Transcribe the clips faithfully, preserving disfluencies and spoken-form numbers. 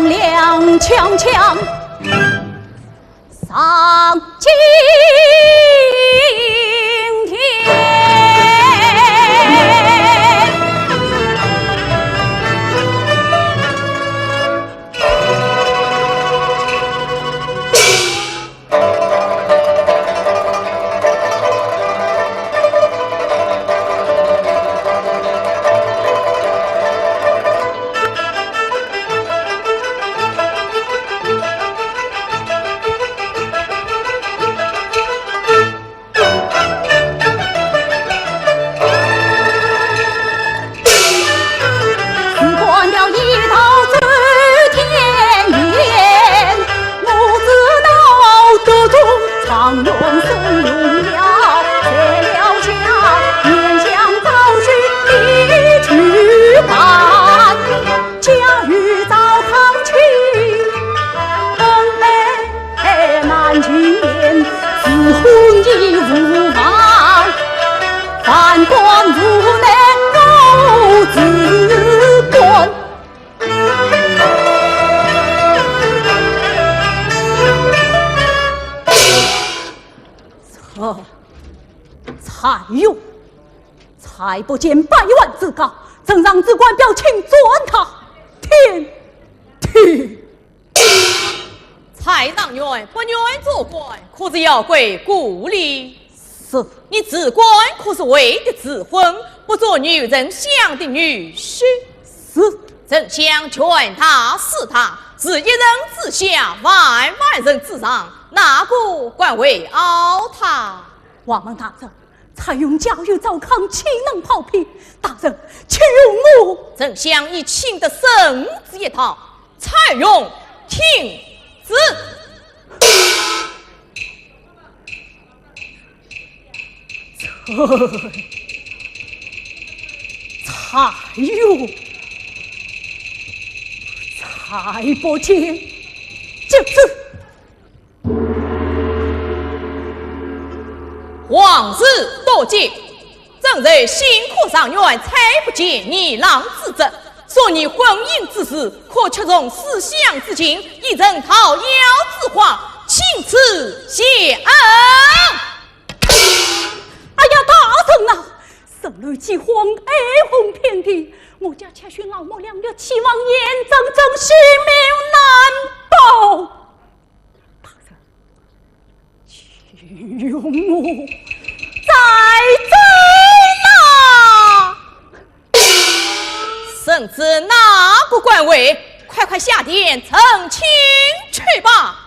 踉跄上青天。蔡邕，蔡伯坚百万之高，呈上至官表，请转达天庭。蔡状元不愿做官，可是要跪故里。是。你做官可是为的子孙，不做女人想的女婿。是。丞相权大势大，是一人之下，万万人之上，哪个敢为傲他？王大人， 蔡邕家有赵康，岂能抛弃？大人，请容我。丞相已请得圣旨一道，蔡邕听旨。蔡邕，蔡伯坚，接旨。 皇旨到接，朕受新科状元蔡伯坚二郎之职，说你婚姻之事，可确从思想之情，以成桃夭之花，钦此谢恩。哎呀，大人呐，沈楼既荒，哀鸿遍地，我家七旬老母两日，岂望眼睁睁性命难保。 大人，请容我再奏呐。圣旨哪个敢违？快快下殿成亲去吧。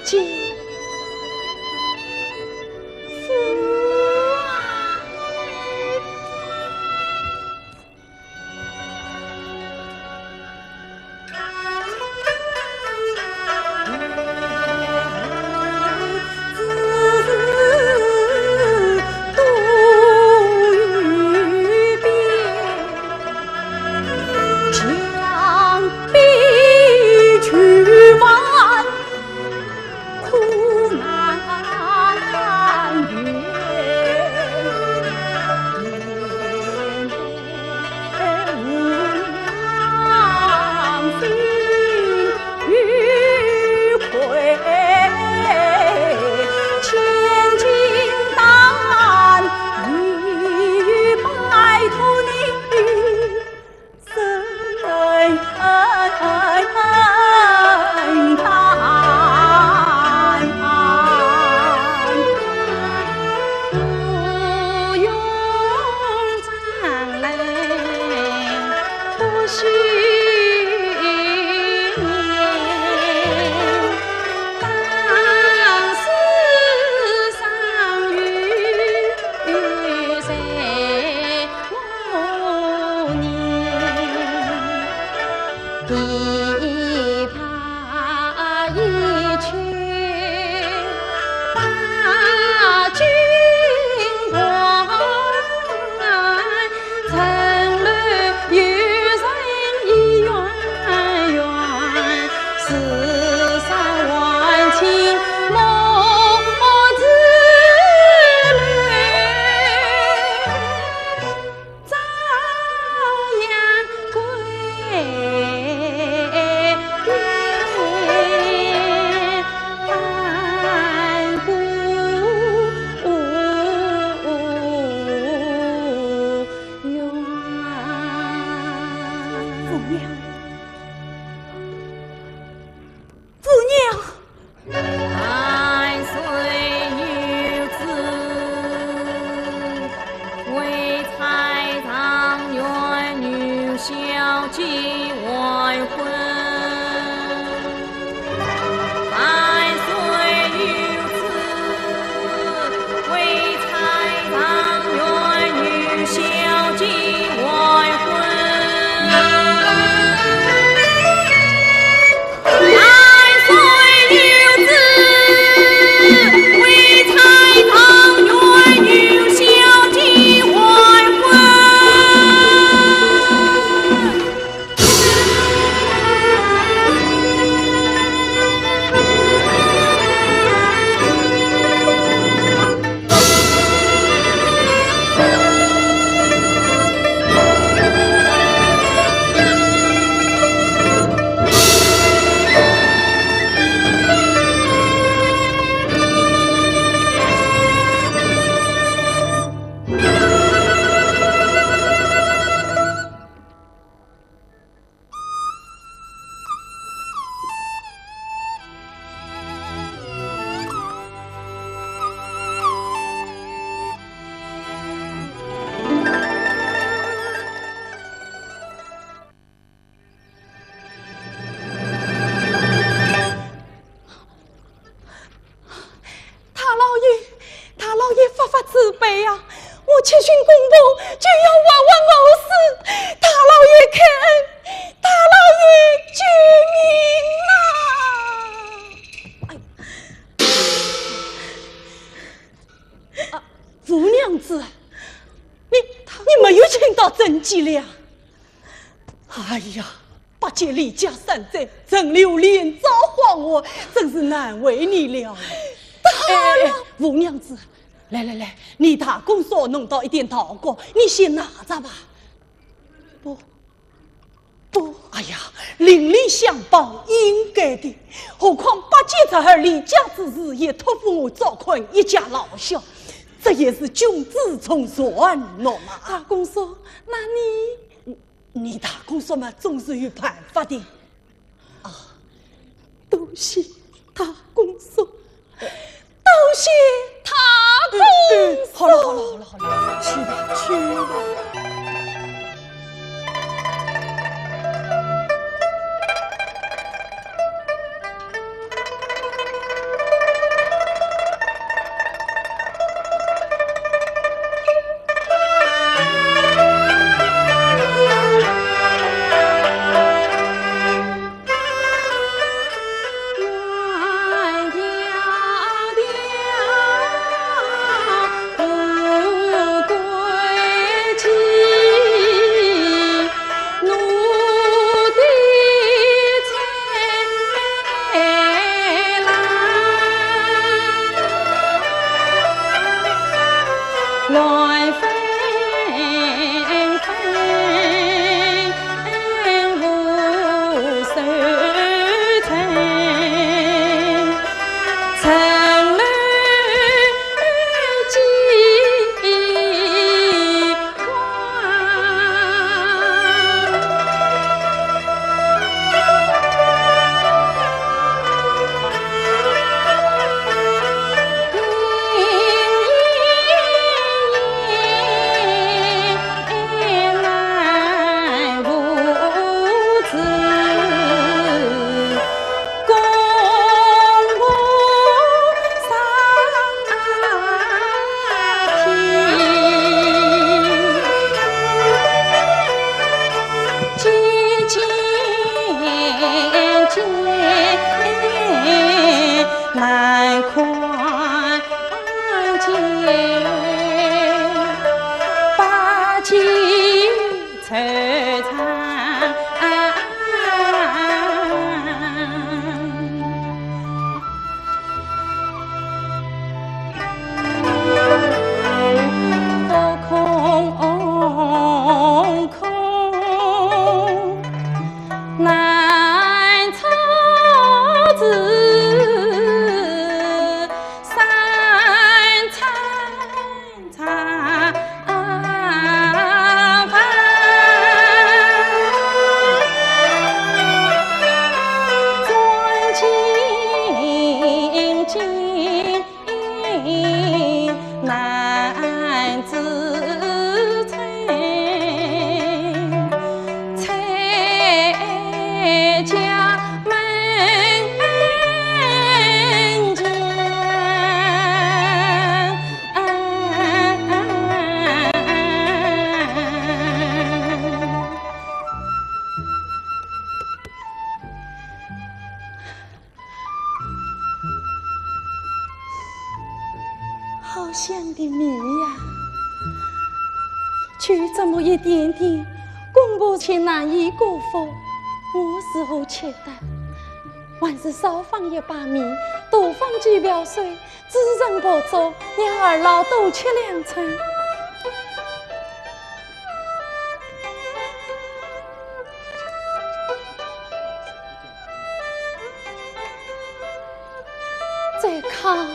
见。大老爷，大老爷发发慈悲呀！我七旬公婆就要活活饿死，大老爷开恩，大老爷救命啊！哎，啊，吴娘子，你，你没有请到甄吉了？哎呀，八戒离家三载，陈留连遭祸祸，真是难为你了。哎，哎，哎，吴娘子，来来来，你大公嫂弄到一点糖果，你先拿着吧。不，不，哎呀，邻里相帮应该的，何况八戒侄儿离家之时也托付我照看一家老小，这也是君子从善，喏嘛。大公嫂，那你……你大公嫂嘛，总是有办法的。啊，多谢大公嫂，多谢大公嫂。哎，哎，好了，好了，好了，好了，去吧，去吧。好香的米呀，就这么一点点，公婆却难以过腹，我如何吃得？还是少放一把米，多放几瓢水，滋润薄粥，让二老多吃两餐。 再看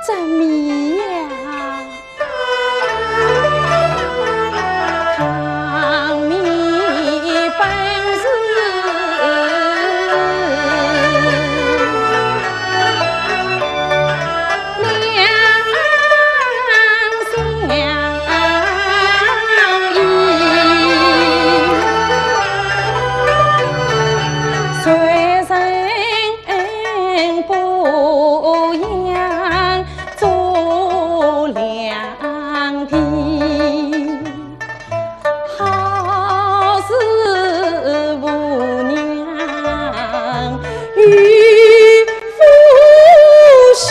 这米呀，糠米本是两相依。 谁人不养做良田？好似无娘与夫婿，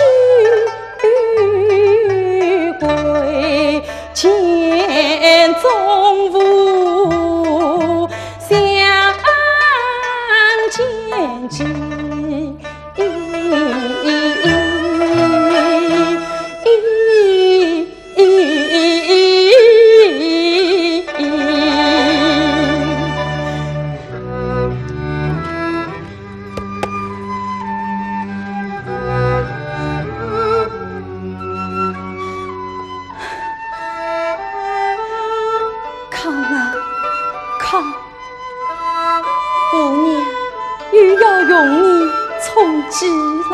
归 见终无相见期。糠啊，糠，五娘又要用你充饥了。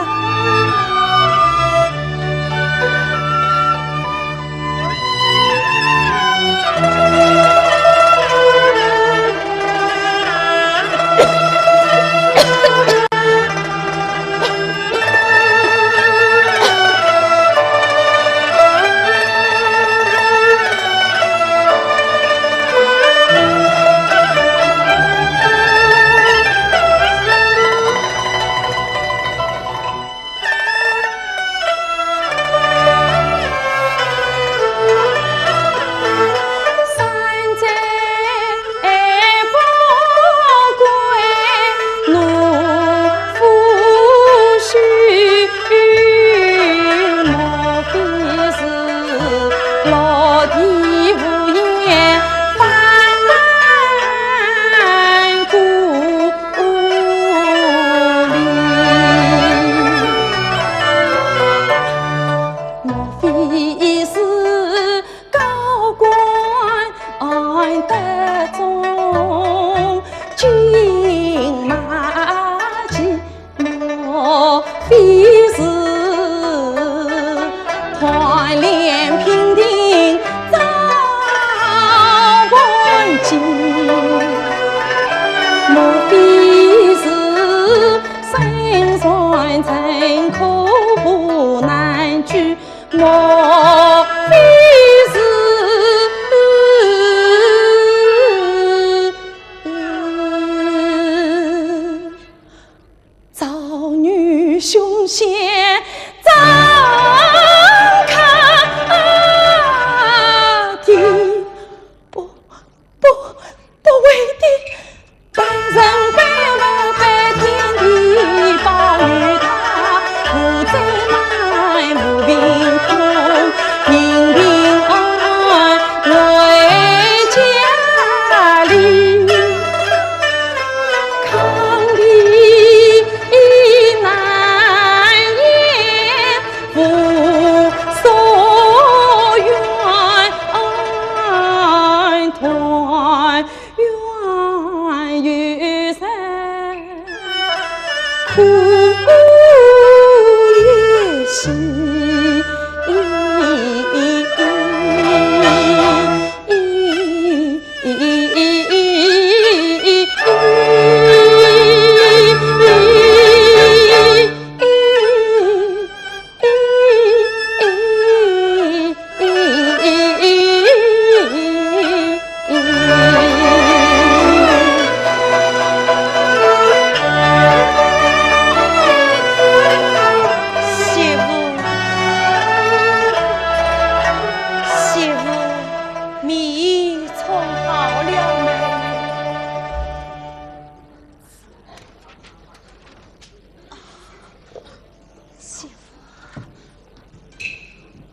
莫非是高官得中金马骑？ 莫非是团练平定赵关军？莫非是身患沉苦难举？莫非是 赵女雄贤张康的？不，不，不会的。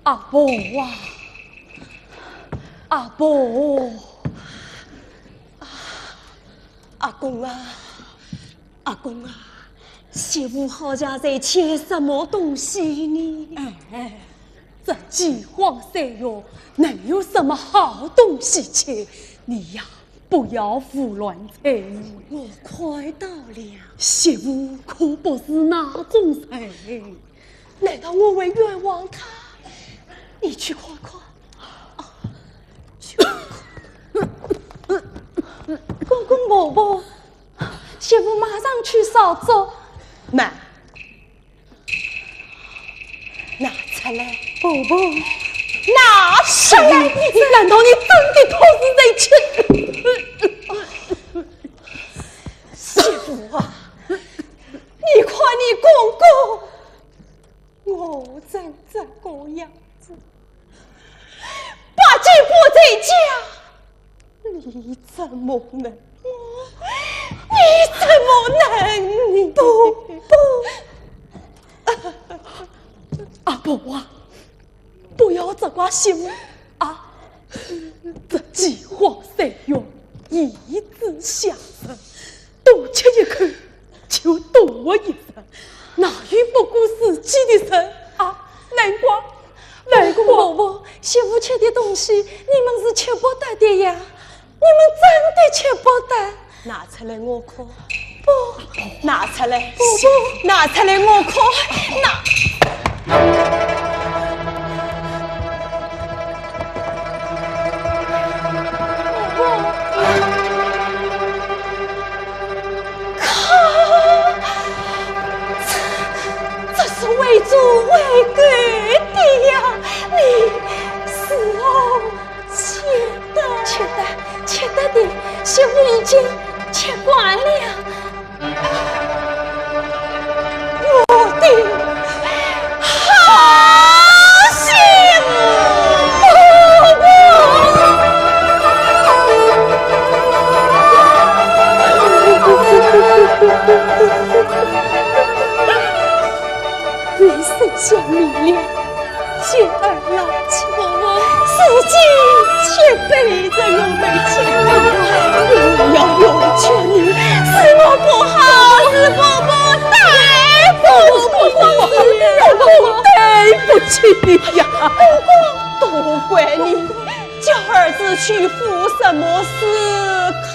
阿婆啊，阿婆，啊，阿公啊，阿公啊，媳妇好像在吃什么东西呢？哎，这饥荒三月，能有什么好东西吃？你呀，不要胡乱猜疑。我看到了。媳妇可不是那种人。 难道我会冤枉她？你去看看。啊，去看看。公公婆婆，媳妇马上去烧粥。慢，拿出来。婆婆，拿出来！难道你真的可是在吃？媳妇啊，你看你公公 饿成这个样子，百姓不在家，你怎么能？你怎么能？你不，不。阿婆啊，不要责怪媳妇啊，这饥荒三月，一直下着， 多吃一口，就多活一日，哪有不顾自己的人啊？难怪，难怪。公公婆婆，媳妇吃的东西，你们是吃不得的呀，你们真的吃不得。拿出来我看。不。拿出来。不，不。拿出来我看。拿。 看，这，这是喂猪喂狗的呀，你是否吃得？吃得，吃得的，媳妇已经吃光了。我的好媳妇！ 你身上明亮，健儿啊，婆婆，如今却背着我们去了。我要原谅你，是我不好，是婆婆对不起你。公公对不起你呀。公公，都怪你。 叫儿子去赴什么试，考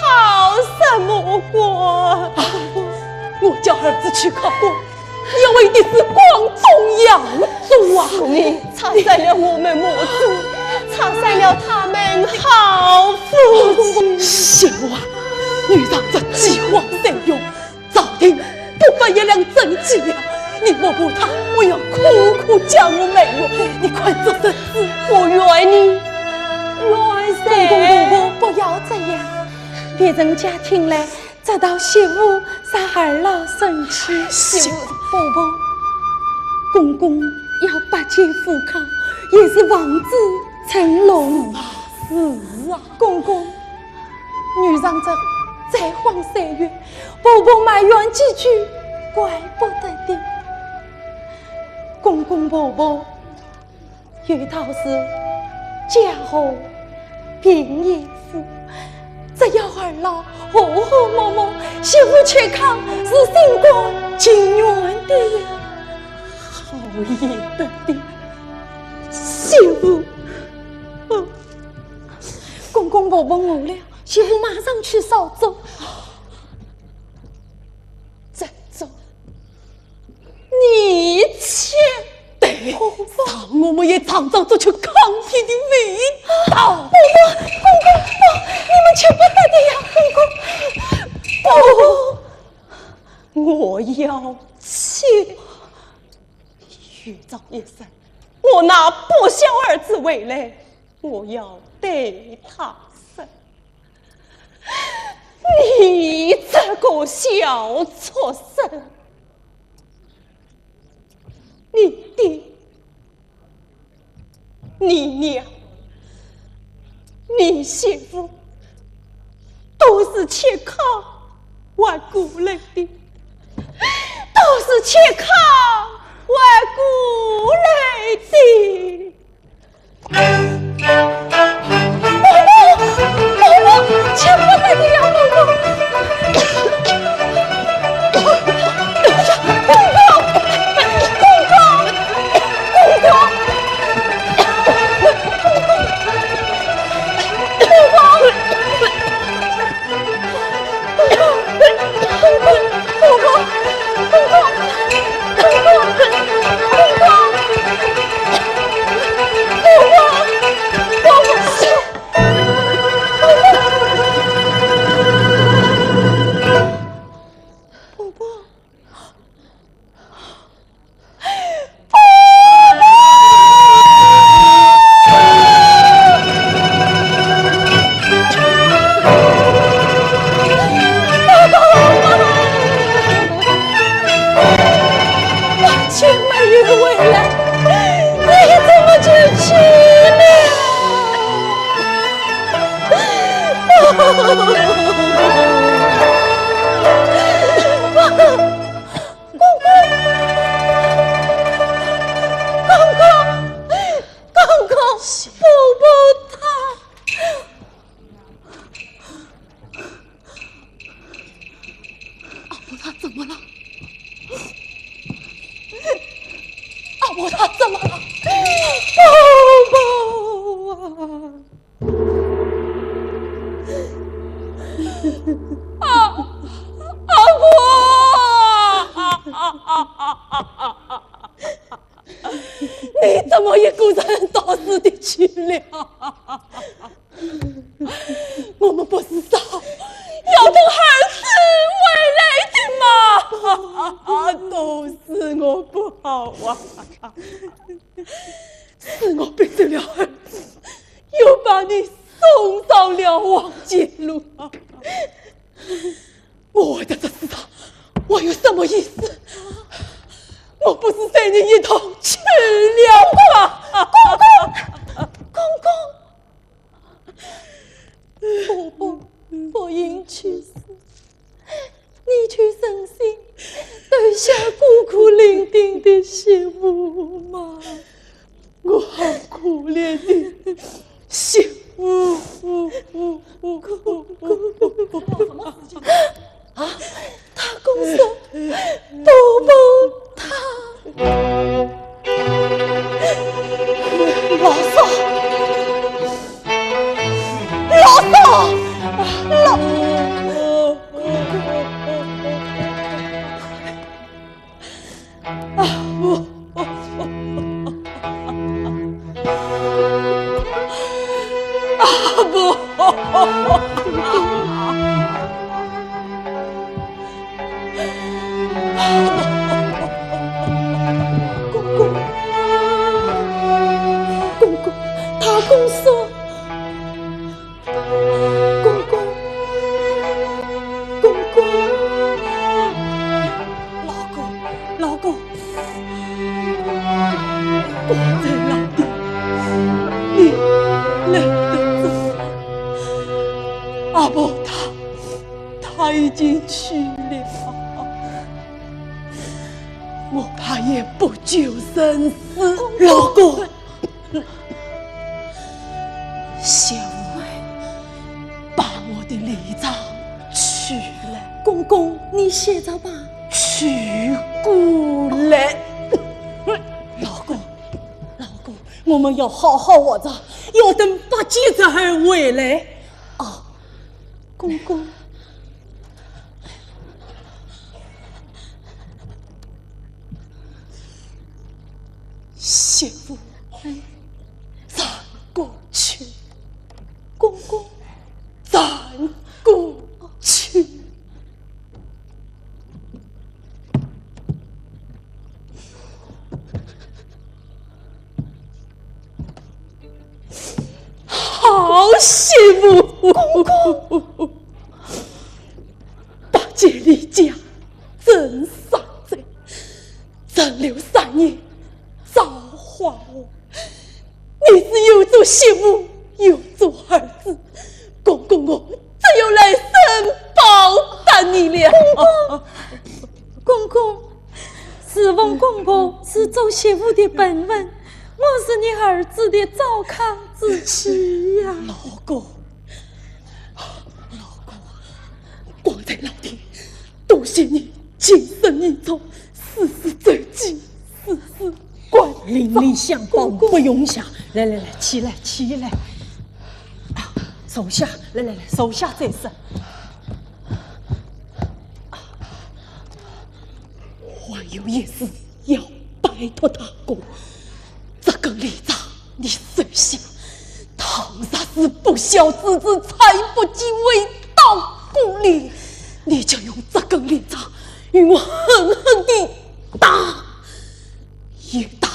什么官。啊，我叫儿子去考官，要为的是光宗耀祖啊！是你拆散了我们母子，拆散了他们好夫妻。媳妇啊，你让这饥荒三月， 朝廷不发一两赈济呀，你莫怕，他们要苦苦将我埋没。你看这日子，我怨你，怨谁？公公婆婆，不要这样，别人家听来，知道媳妇杀二老生气。媳妇，婆婆，公公要拔剑赴考，也是望子成龙。是啊，是啊。公公， 遇上这灾荒三月，婆婆埋怨几句，怪不得的。公公婆婆有道是家和贫也富，只要二老和和睦睦，媳妇吃糠是心甘情愿的呀。好也得的，媳妇。 公公婆婆饿了，媳妇马上去烧粥。这粥，你吃？对，婆婆，让我们也尝尝这吃糠皮的味道。婆婆，公公，不，你们吃不得的呀，公公。婆婆，我要吃。有朝一日，我那不孝儿子回来， 我要对他说，你这个小畜生，你爹、你娘、你媳妇都是吃糠活过来的，都是吃糠活过来的。你不回来，你怎么出去了？公公，公公，公公，公公，婆婆她。 阿婆她怎么了？阿婆她怎么了？宝宝啊！啊，阿婆啊！你怎么一个人到此地去了？ 我们不是说要等孩子回来的吗？都是我不好啊，是我逼走了儿子，又把你送上了黄泉路。我活在这世上，我有什么意思？我不是随你一同去了吗？公公，公公。 婆婆不幸去世，你去存心，丢下孤苦伶仃的媳妇吗？我好可怜的媳妇。啊， 他公说，婆婆她。老嫂，老嫂，老……啊，我…… 啊，不！公公，公公，他公说，公公，公公，老公，老公。 我在哪里？你来得早。阿婆她，她已经去了。我怕夜不久人死。老公， 小妹，把我的梨渣取来。公公，你歇着吧。取过来。老公，老公，我们要好好活着，要等八戒侄儿回来。哦，公公。 媳妇，转过去。公公，转过去。 好媳妇！公公！八戒离家真山寨，人留三年造化祸。你是有做媳妇，有做儿子，公公我只有来生报答你了。公公，公公， 自从公婆是做媳妇的本分，我是你儿子的糟糠之妻呀。老公，老公，光彩老天，多谢你今生恩重，事事周济，事事关照。邻里乡邦不用谢，来来来，起来起来。啊，坐下，来来来，坐下再说。 还有一事要拜托大哥，这根梨渣你收下，倘若是不孝之子蔡不济为盗故里，你就用这根梨渣与我狠狠地打。 一打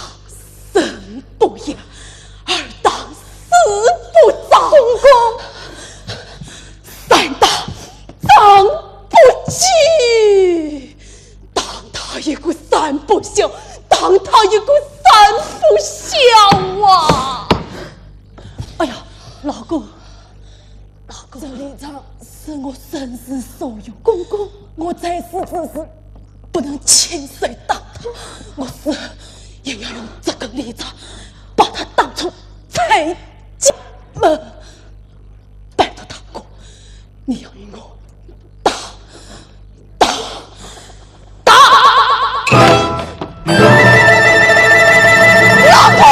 人不yaş，二打死不葬。公公，三打长不继。当他一个三不孝，当他好一个三不孝啊！哎呀，老公，老公，这里长是我身世所有，公公，我在世之时不能亲手打他，我死也要用这根利爪把他打出蔡家门。拜托大哥，你要与我打，打，打！老公！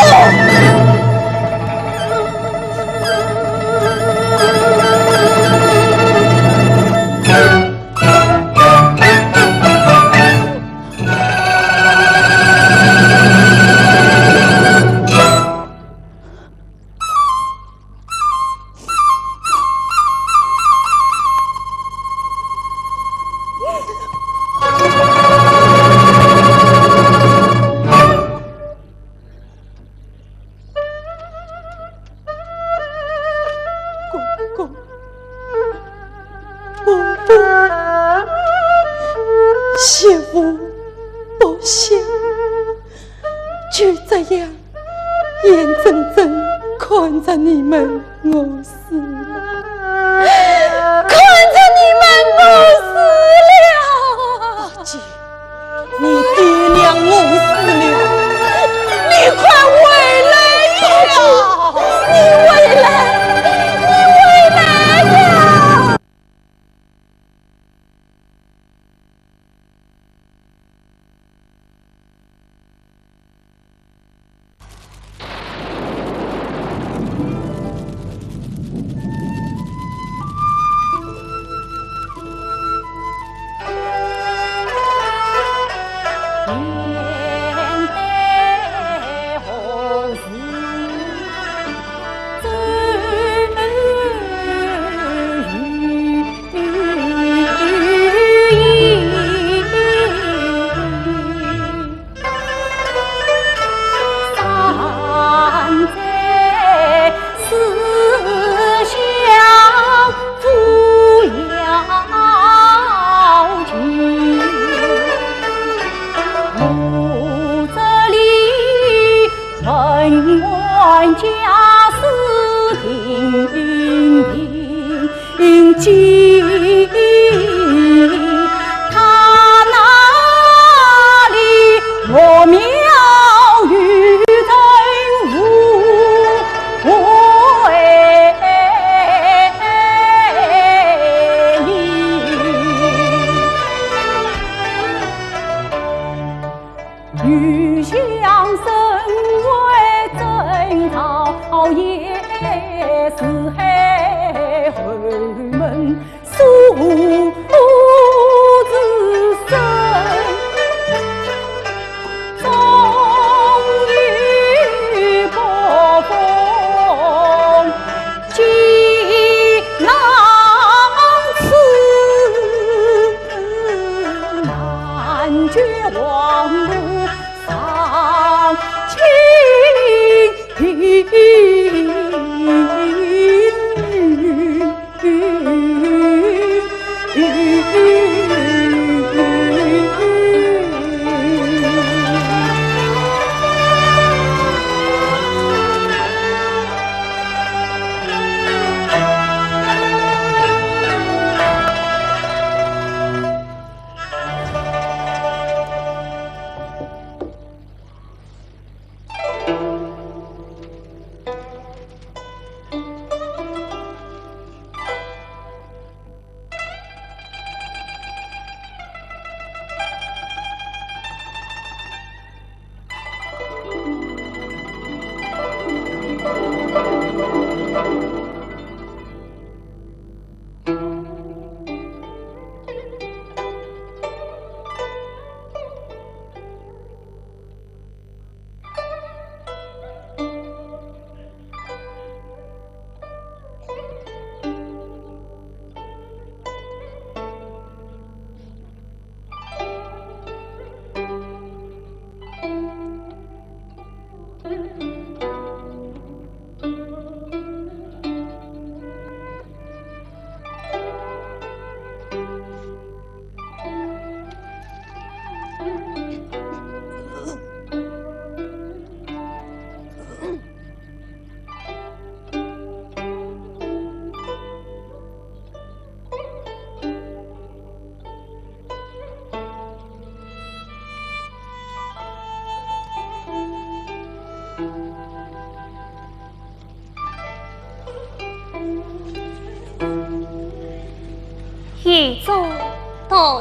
公公，婆婆，媳妇不孝，就这样眼睁睁看着你们饿死了，看着你们饿死了。宝姐，你爹娘饿死了，你快回来呀！你回来，你回来呀！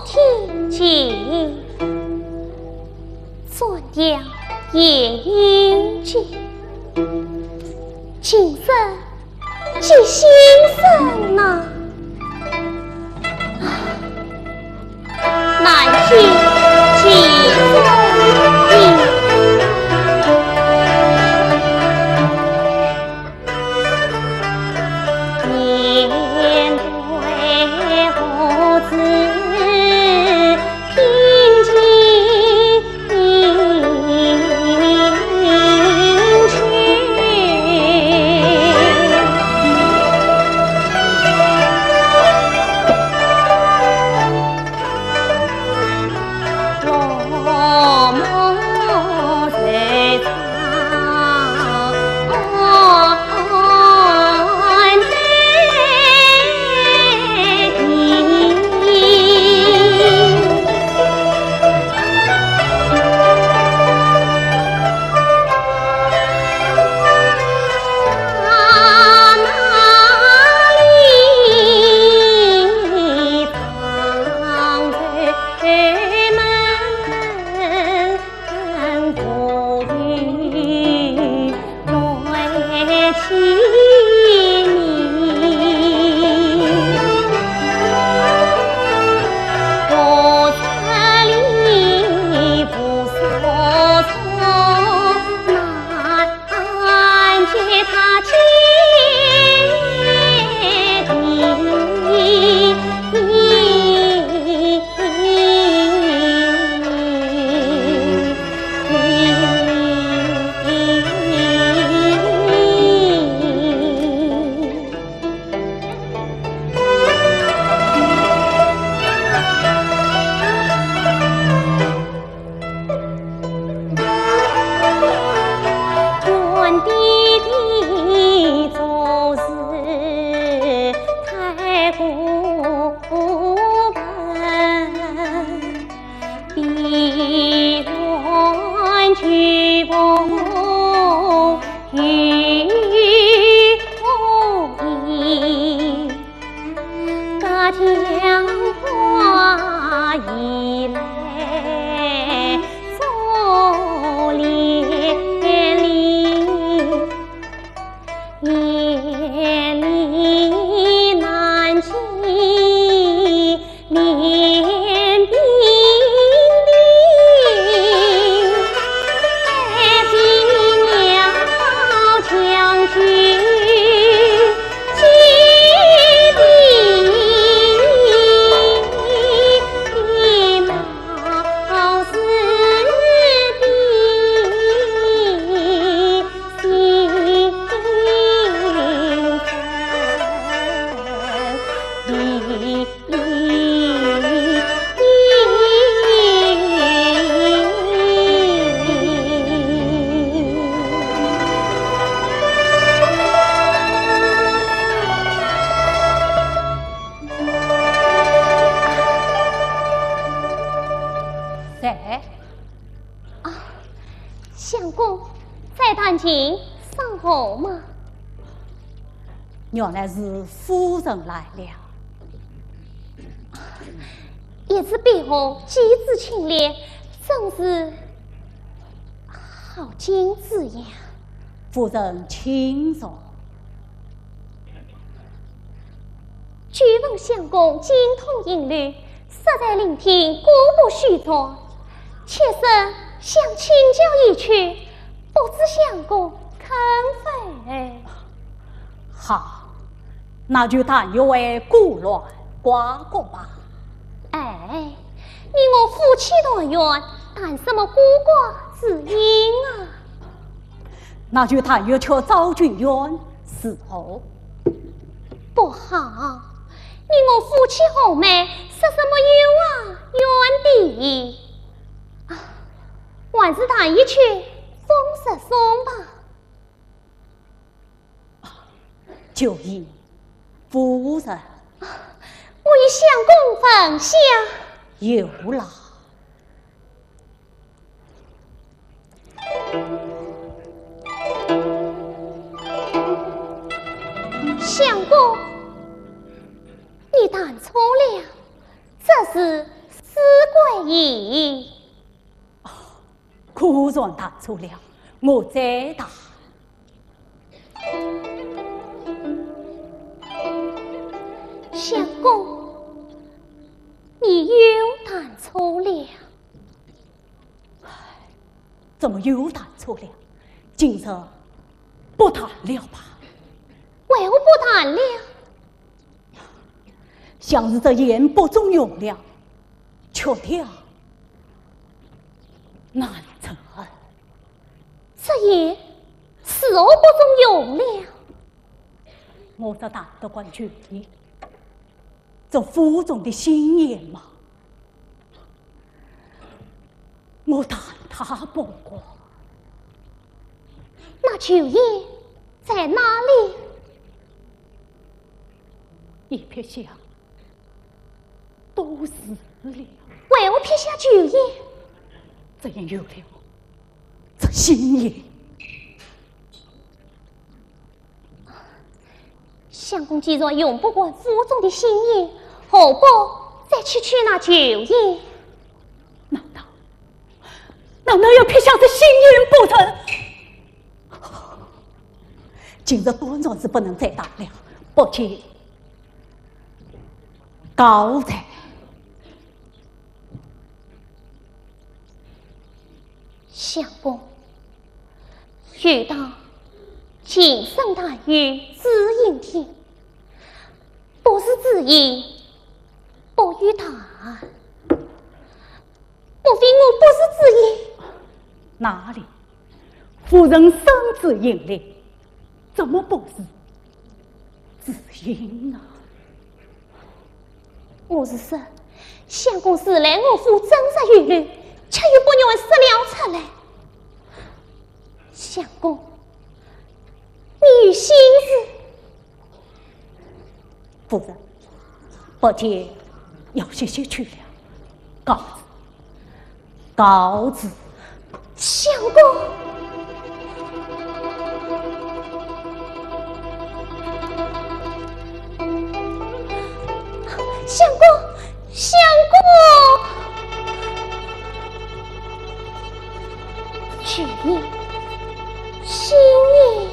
天际，转眼也已经，今日几时生呐？难听几声音。谁？啊，相公，在弹琴，赏荷吗？原来是夫人来了。一时被荷举止清丽，真是好景致呀。夫人请坐。 久闻相公精通音律，适才聆听，歌不虚传。妾身想请教一曲，不知相公肯否？好，那就弹一回《古乱瓜葛》吧。哎，你我夫妻团圆，弹什么瓜葛之音啊？ 那就弹一曲《昭君怨》如何？不好，你我夫妻和睦，说什么有啊怨的？啊，还是弹一曲《风月颂》吧。就依夫人。我与相公分享。有劳。 相公，你弹错了，这是是四归一。哦，果然弹错了，我再弹。相公，你又弹错了。唉，怎么又弹错了？今日不弹了吧？为何不弹了？ 想是这砚不中用了，曲调难成。这砚是何不中用了？我这弹得惯旧砚，这府中的新砚嘛，我弹它不过。那旧砚在哪里？ 一撇下都是了。为何撇下旧砚？这砚有了，这新砚。相公既然用不惯府中的新砚，何不再去取那旧砚？难道，难道要撇下这新砚不成？ 今日断然是不能再打了，不去告罪。相公，有道：琴声弹雨知音听，不是知音不与弹。 莫非我不是知音？哪里？夫人身至隐里，怎么不是知音啊？我是说，相公自来我府正直有礼，却又不愿说了出来。相公，你有心事？ 夫人，不见要歇歇去了，告辞，告辞。相公，相公，相公！去年，新年。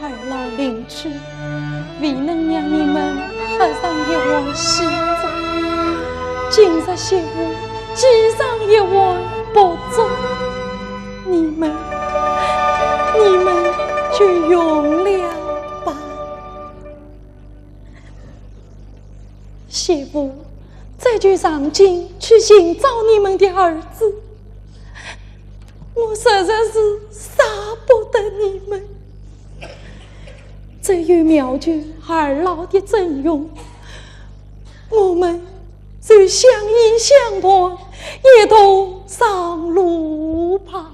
二老临去，未能让你们喝上一碗喜粥，今日媳妇祭上一碗薄粥，你们，你们就用了吧。 媳妇，这就上京去寻找你们的儿子。我实在是舍不得你们。只有庙舅二老的整容，我们就相依相伴，一同上路吧。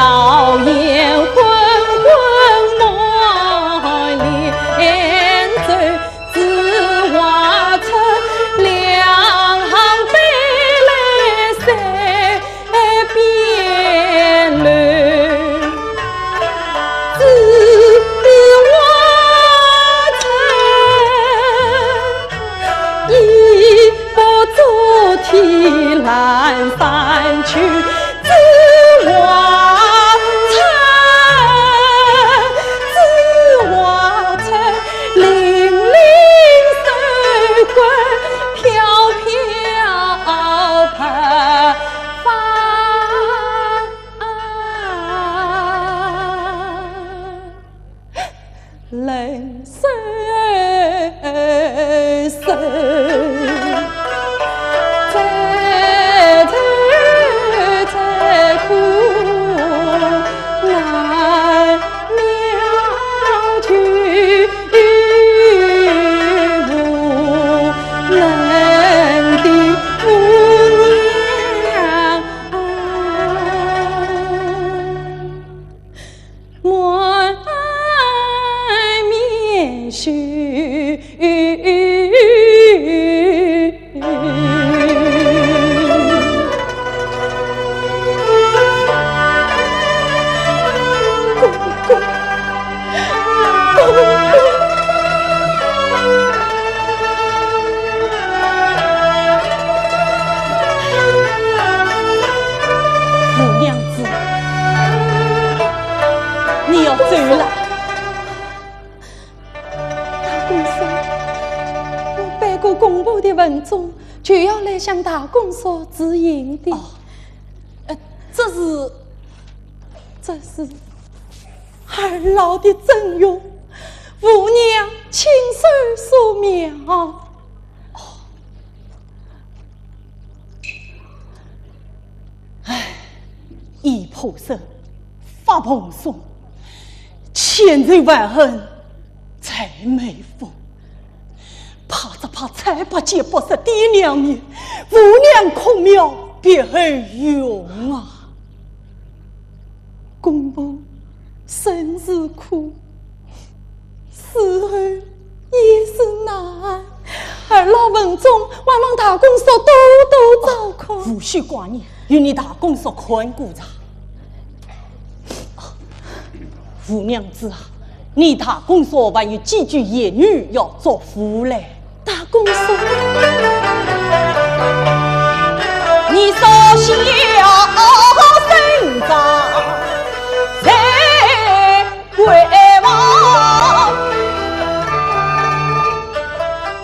炊烟滚滚满帘走，紫瓦窗两行飞来三边楼。紫瓦窗，一幅遮天烂衫裙。 紫瓦窗，紫瓦窗，粼粼手管飘飘白发。 冷飕飕，再头再看南庙，去无人的姑娘。 满面须。 五娘子，你要走了？大公叔，我背过公婆的文种，就要来向大公叔辞行的。哦，呃，这是，这是 二老的赠与，五娘亲手素描。唉，已破舍，发蓬松，千愁万恨在眉峰。怕只怕采萍姐不识爹娘面，五娘孔庙别后容啊！ 公婆生是苦，死后也是难。二老文种，还望大公叔多多照看。无需挂念，有你大公叔看顾着。五娘子啊，你大公叔还有几句言语要嘱咐嘞。 大公叔，你少小生长在闺房，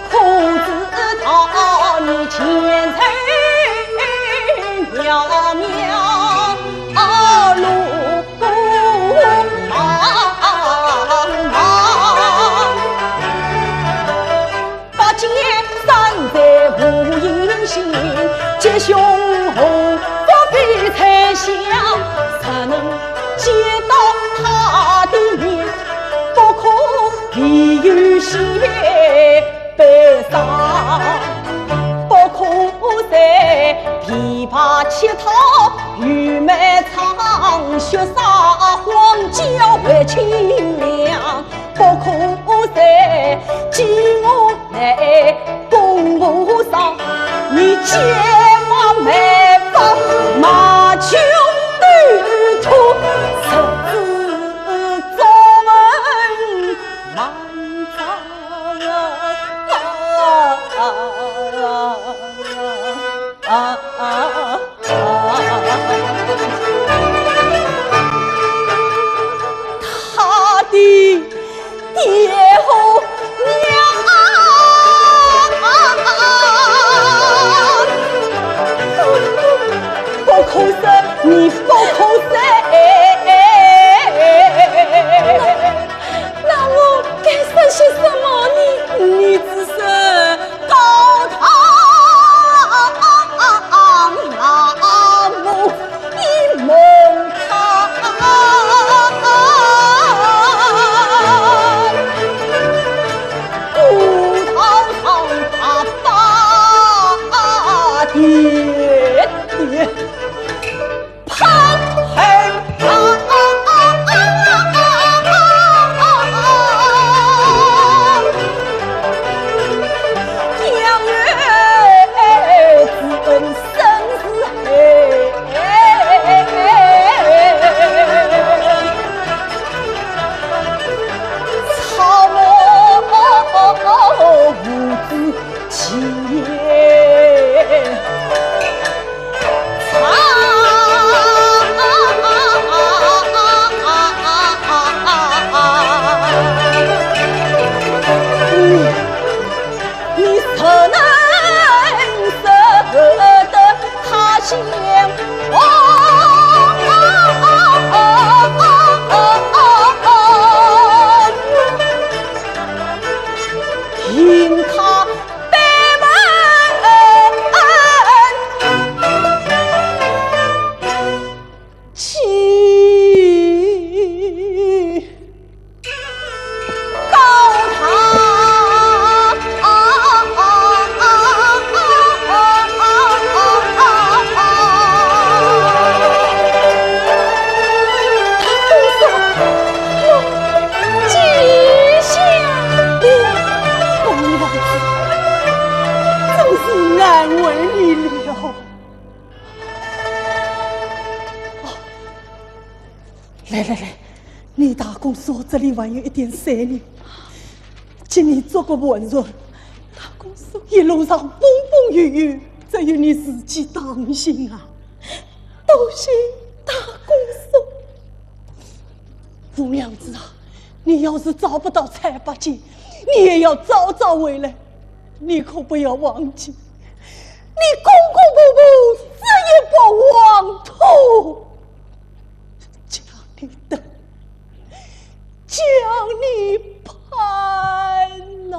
可知道你前程渺渺，路 茫茫。拔剑三尺无影形，吉凶祸福非猜想，若能见到他的面，不可未雨先悲伤，不可在琵琶乞讨 玉梅唱，雪撒荒郊为清凉，不可在寂寞内共无双。你剑马眉发，马胸斗土，十指中痕万丈啊！ 啊啊啊！他的爹和娘啊，不可说，你不可说。那我该说些什么呢？你只说 高堂老来来来，你大公叔这里还有一点水呢，请你做个还愿。大公叔一路上风风雨雨，只有你自己当心啊，当心大公叔。 红娘子啊，你要是找不到蔡八戒，你也要早早回来。你可不要忘记，你公公婆婆这一把黄土，叫你等，叫你盼呐。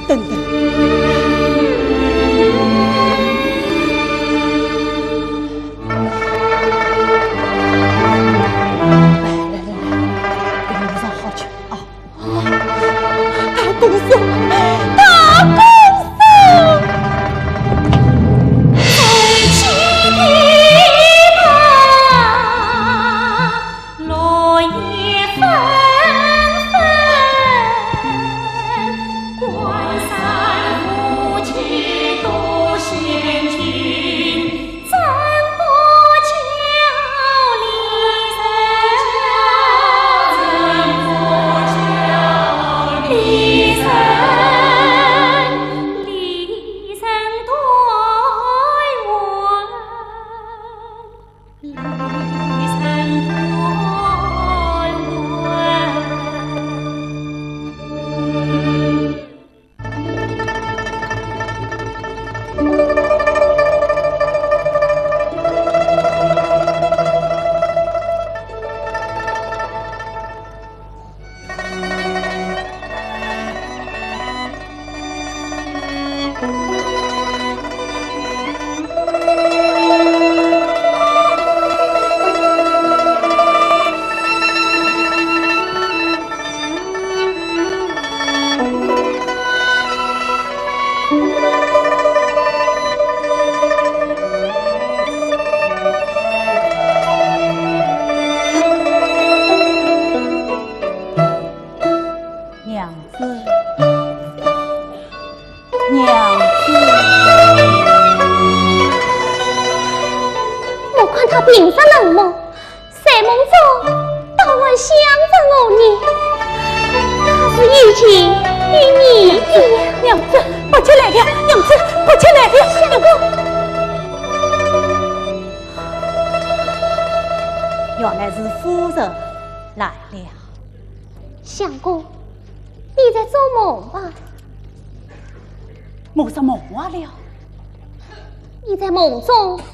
等等。来来来来，给你上好去啊。 大公叔，大公叔！娘子，娘子。我看他平日冷漠， 睡梦中倒还想着我呢，他是已经与你的。娘子，八戒来了，娘子，八戒来了，相公。原来是夫人来了。相公，你在做梦吧？我做梦话了。 你在梦中唤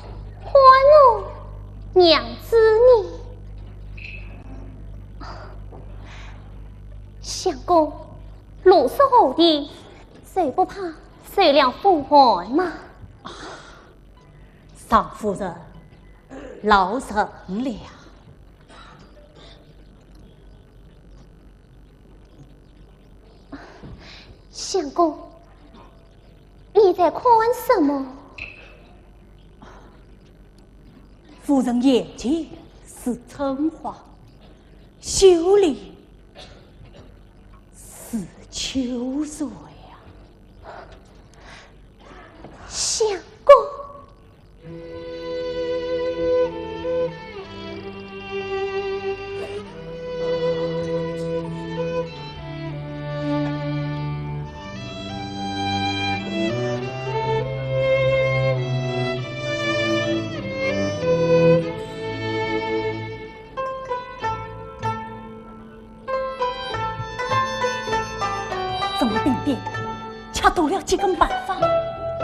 我娘子呢？相公，路是何地？谁不怕受了风寒吗？常夫人，老身了。 相公，你在看什么？夫人眼前是春花，袖里是秋水呀。相公。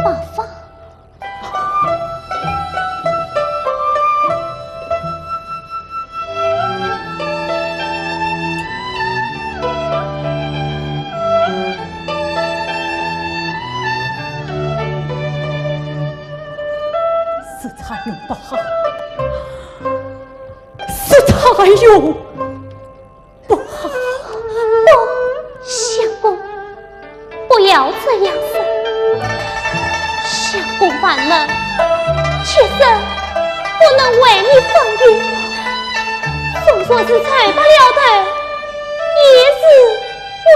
八方。是蔡邕不好，是蔡邕 不好。不，相公，不要这样说。相公烦闷，妾身不能为你分忧。纵然是走不了头，也是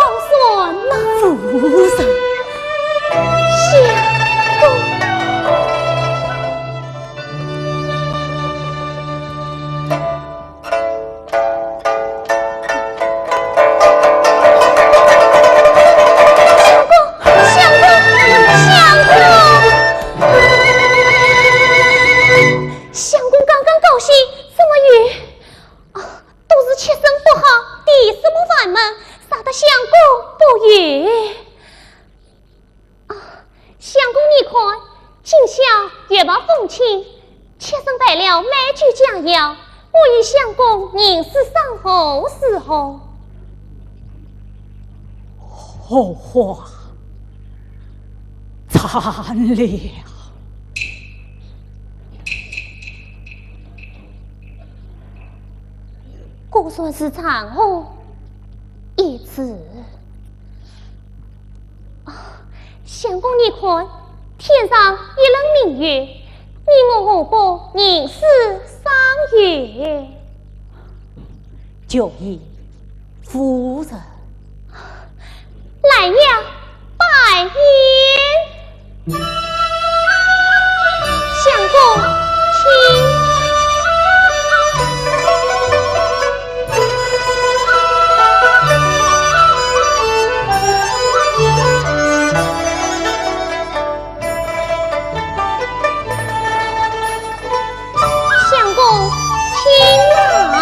枉然呐。夫人。相公。 相公，相公，相公！相公刚刚高兴，怎么又……啊，都是妾身不好，提什么烦闷，惹得相公不悦。 啊，相公你看，今宵月貌风清，妾身备了美酒佳肴，我与相公吟诗赏荷如何？荷花残了。果然是残荷一枝。 啊，相公你看，天上一轮明月，你我何不吟诗赏月？就依夫人。来呀，拜宴。 相公，请。相公，请啊。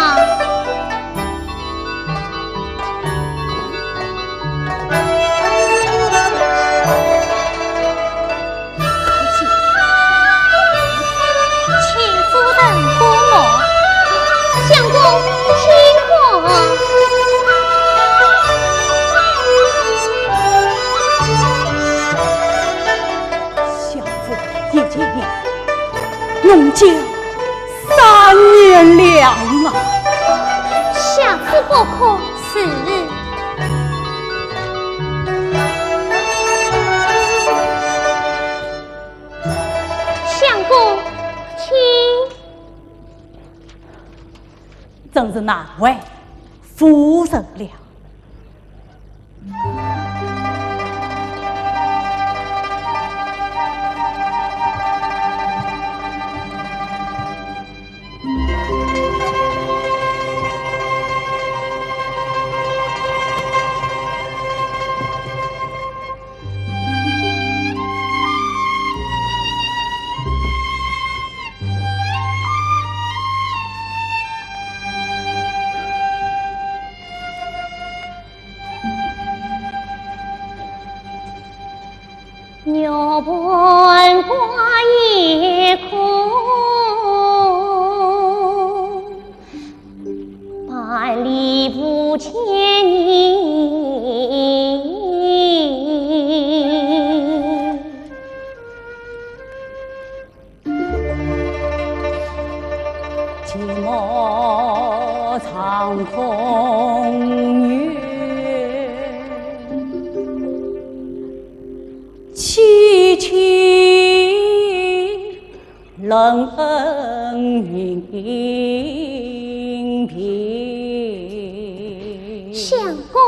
请夫人过目。相公，请看。相府一见面，弄僵三年了啊。下次不可。是。 相公，请。真是难为夫人了。玉盘挂夜空，万里无牵引。 寂寞长空月，凄凄冷云鬓。相公。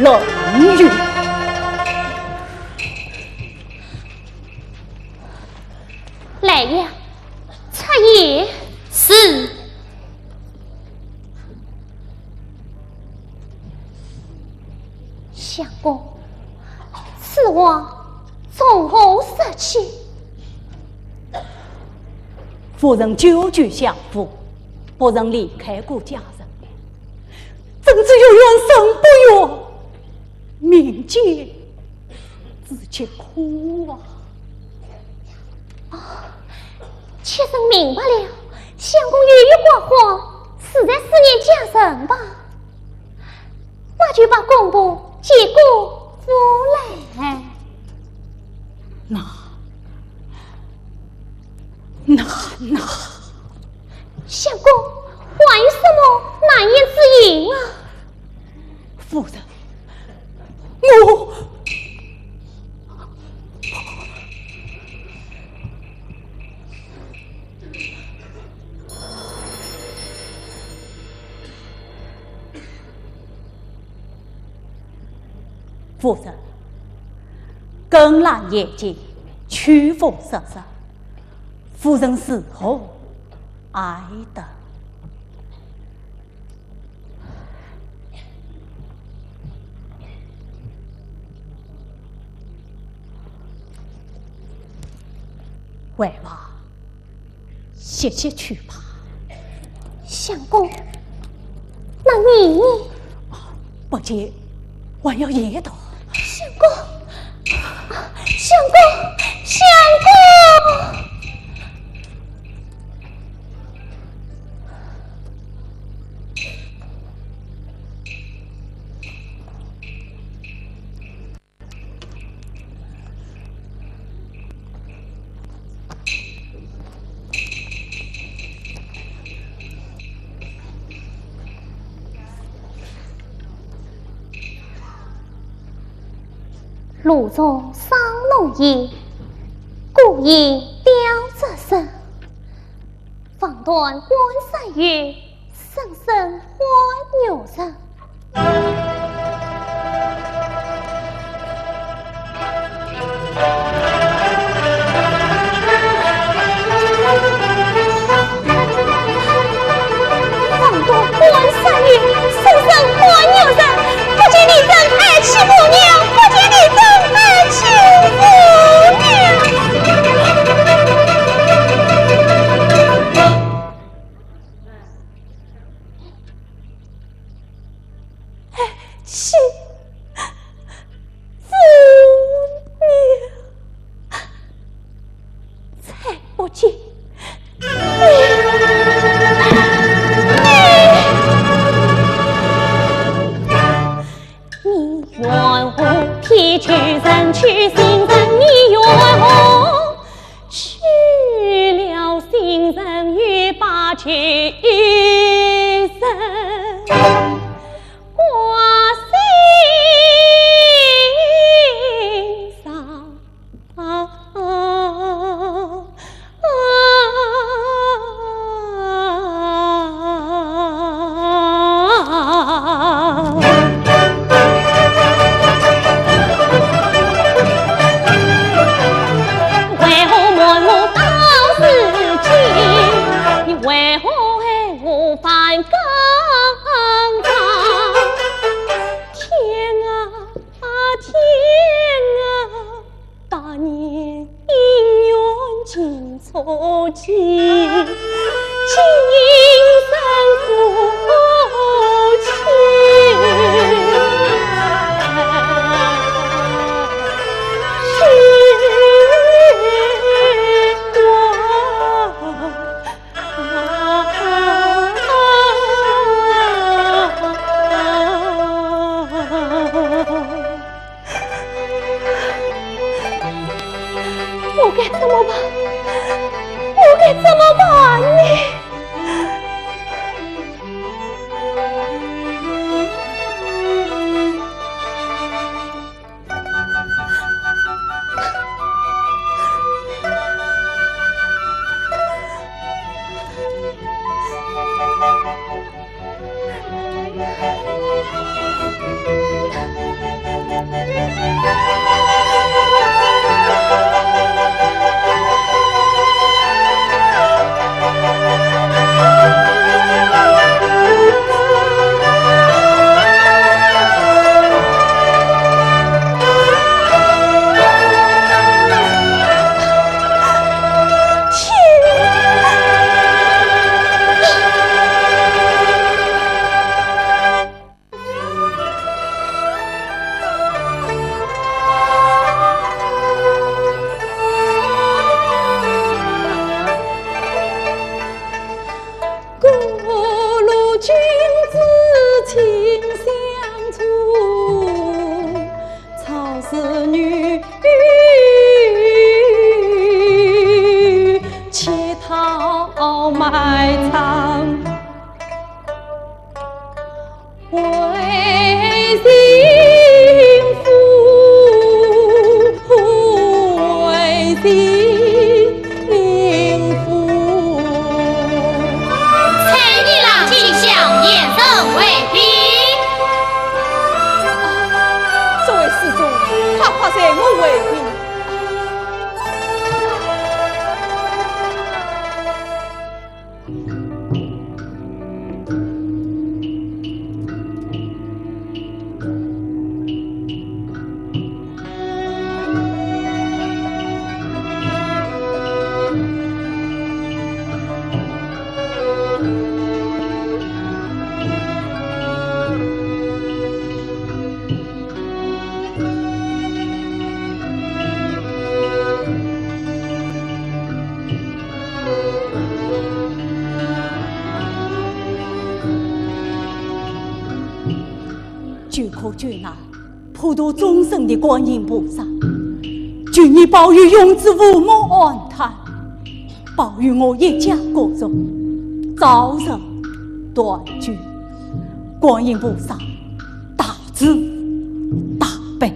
等于。来呀，出言。是。相公，此话从何说起？夫人久居相府，不曾离开过家人，真是有缘生不缘，命贱自己苦啊。哦， 妾身明白了，相公月月挂怀，是在思念家人吧？那就把公婆接过屋来。那，那，那……相公，还有什么难言之隐啊？ 夫人，我……夫人，更language，曲风瑟瑟，夫人是何爱的？ 回房歇歇去吧。相公，那你……不急，还要一道。相公，相公，相公！ 炉中生浓烟，孤影吊折身。 望断关山月，声声唤玉人。望断关山月，声声唤玉人。不见离人，爱妻姑娘，不见离人，爱妻姑娘。 爱妻姑娘，再不见你。你怨何？撇去人去，心人你怨何？去了心人，又把旧人挂心上。 为何瞒我到如今？你为何还无法讲讲？天啊，天啊！ 大年姻缘尽错期，今生夫妻。我该怎么办？我该怎么办呢？ 我随我回避。 救苦救难、普度众生的观音菩萨，求你保佑永志父母安泰，保佑我一家各族早日团聚。观音菩萨，大慈大悲。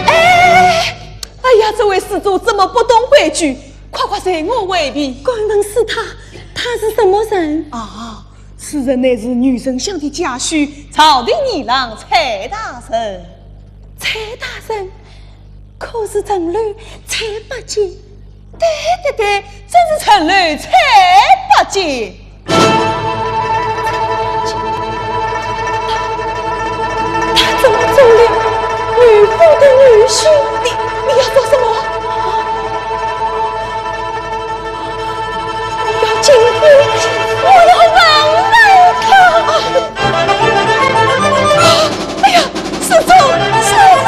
哎，哎呀，这位施主怎么不懂规矩？快快随我回避。敢问是他，他是什么人？啊，此人乃是女丞相的家婿，朝廷议郎蔡大人。蔡大人？ 可是陈鸾蔡伯杰？对对对，正是陈鸾蔡伯杰。蔡伯杰，他，他怎么做了女夫的女婿？你，你要做什么？你要进宫，我要问问他。 哎呀，施主，施主！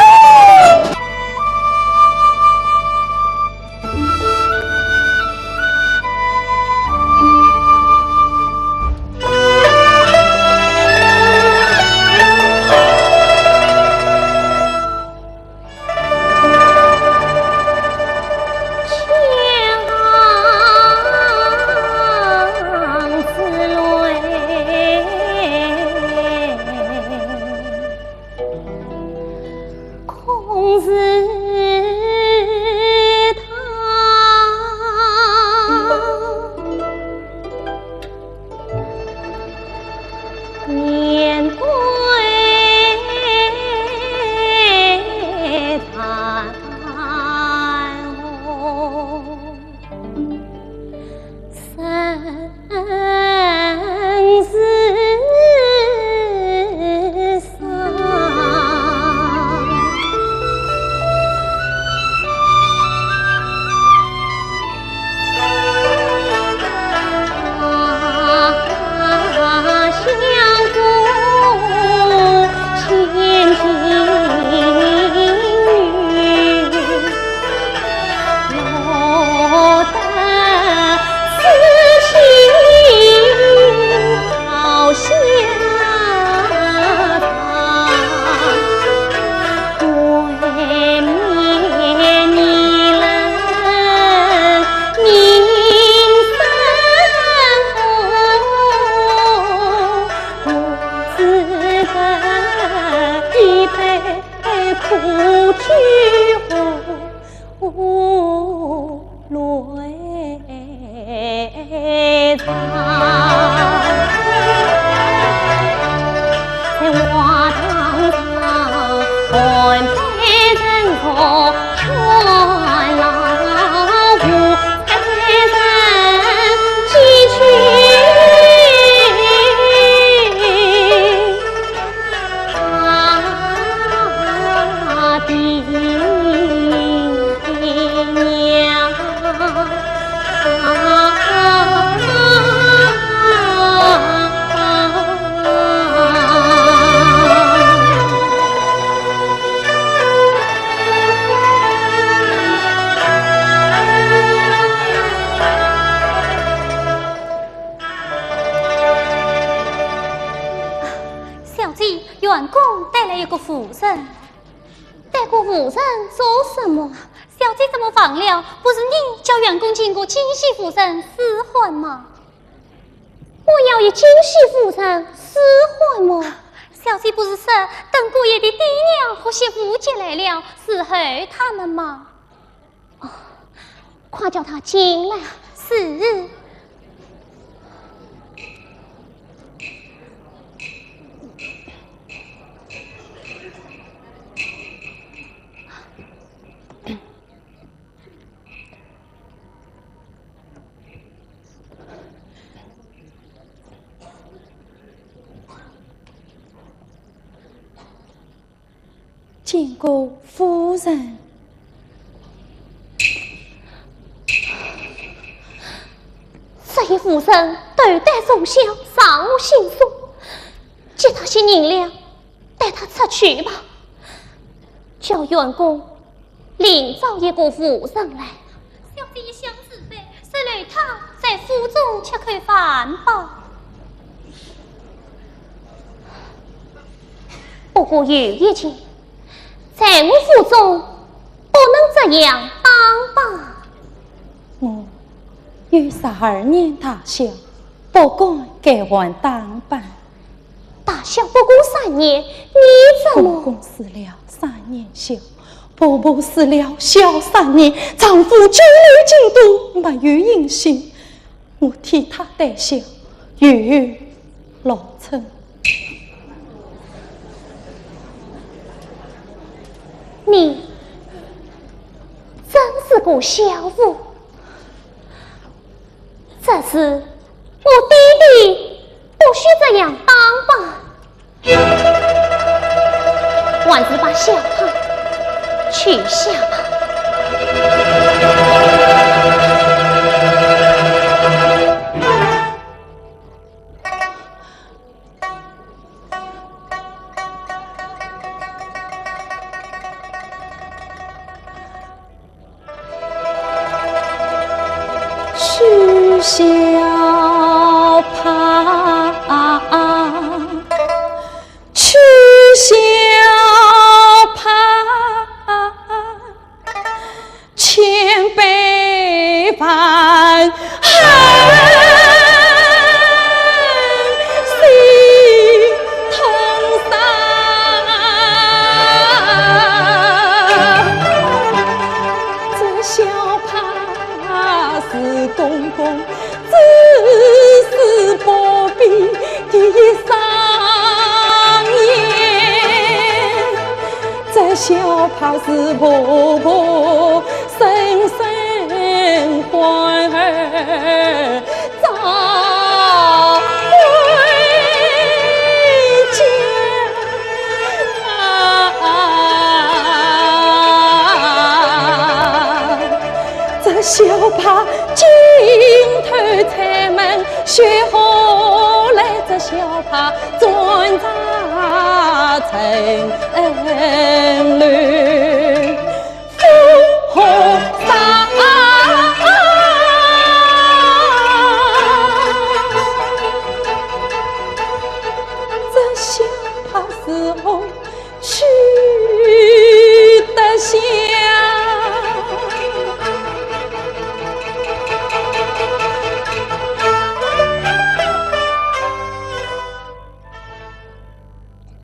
这员工带来一个妇人。带个妇人做什么？小姐怎么忘了？不是你叫员工请个京戏妇人侍唤吗？我要一京戏妇人侍唤吗？小姐不是说，等姑爷的爹娘和媳妇接来了，伺候他们吗？ 哦，快叫他进来。是。见过夫人。这一夫人斗胆从小，上我心中，给她些银两，带她出去吧。叫员工另找一个妇人来。小姐一向自卑， 随留她在府中吃口饭吧。不过有一件，在我府中不能这样打扮。我有十二年大小，不敢改换打扮。 大小不过三年，你怎么？公公死了三年小，婆婆死了小三年，丈夫久留京都，没有音信。我替他带孝，又有老臣。你真是个孝妇。 这事我爹爹不许这样打扮，还是把孝帕取下吧。 取孝帕，取孝帕，千百万恨，心痛煞。这孝帕是公公 至死不变的一双眼，这孝帕是婆婆深深怀儿照回家。 这孝帕今偷拆门，雪下来这孝帕转拆成流火烧。这孝帕是我 取得孝。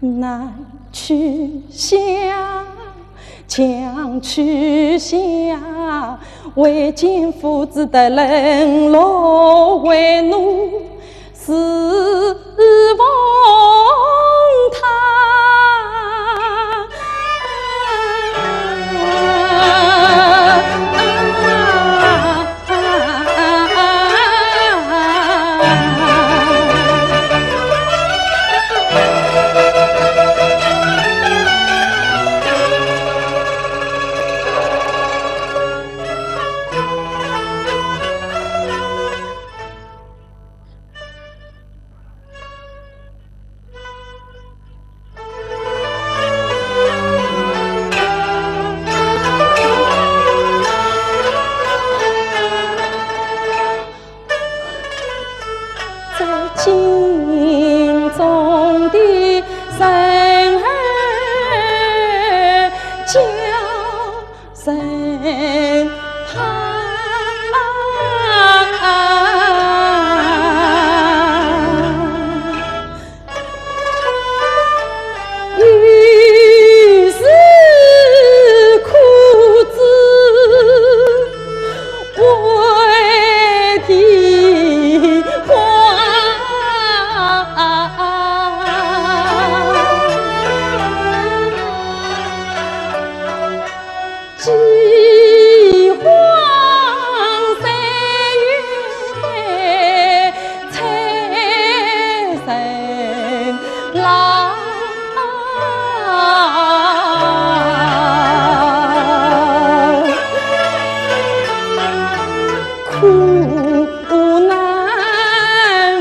男取孝，强取孝，未见夫子的冷落为奴， 侍奉他。人儿叫人怕。于是苦之为的花。饥荒三月采人郎。 苦难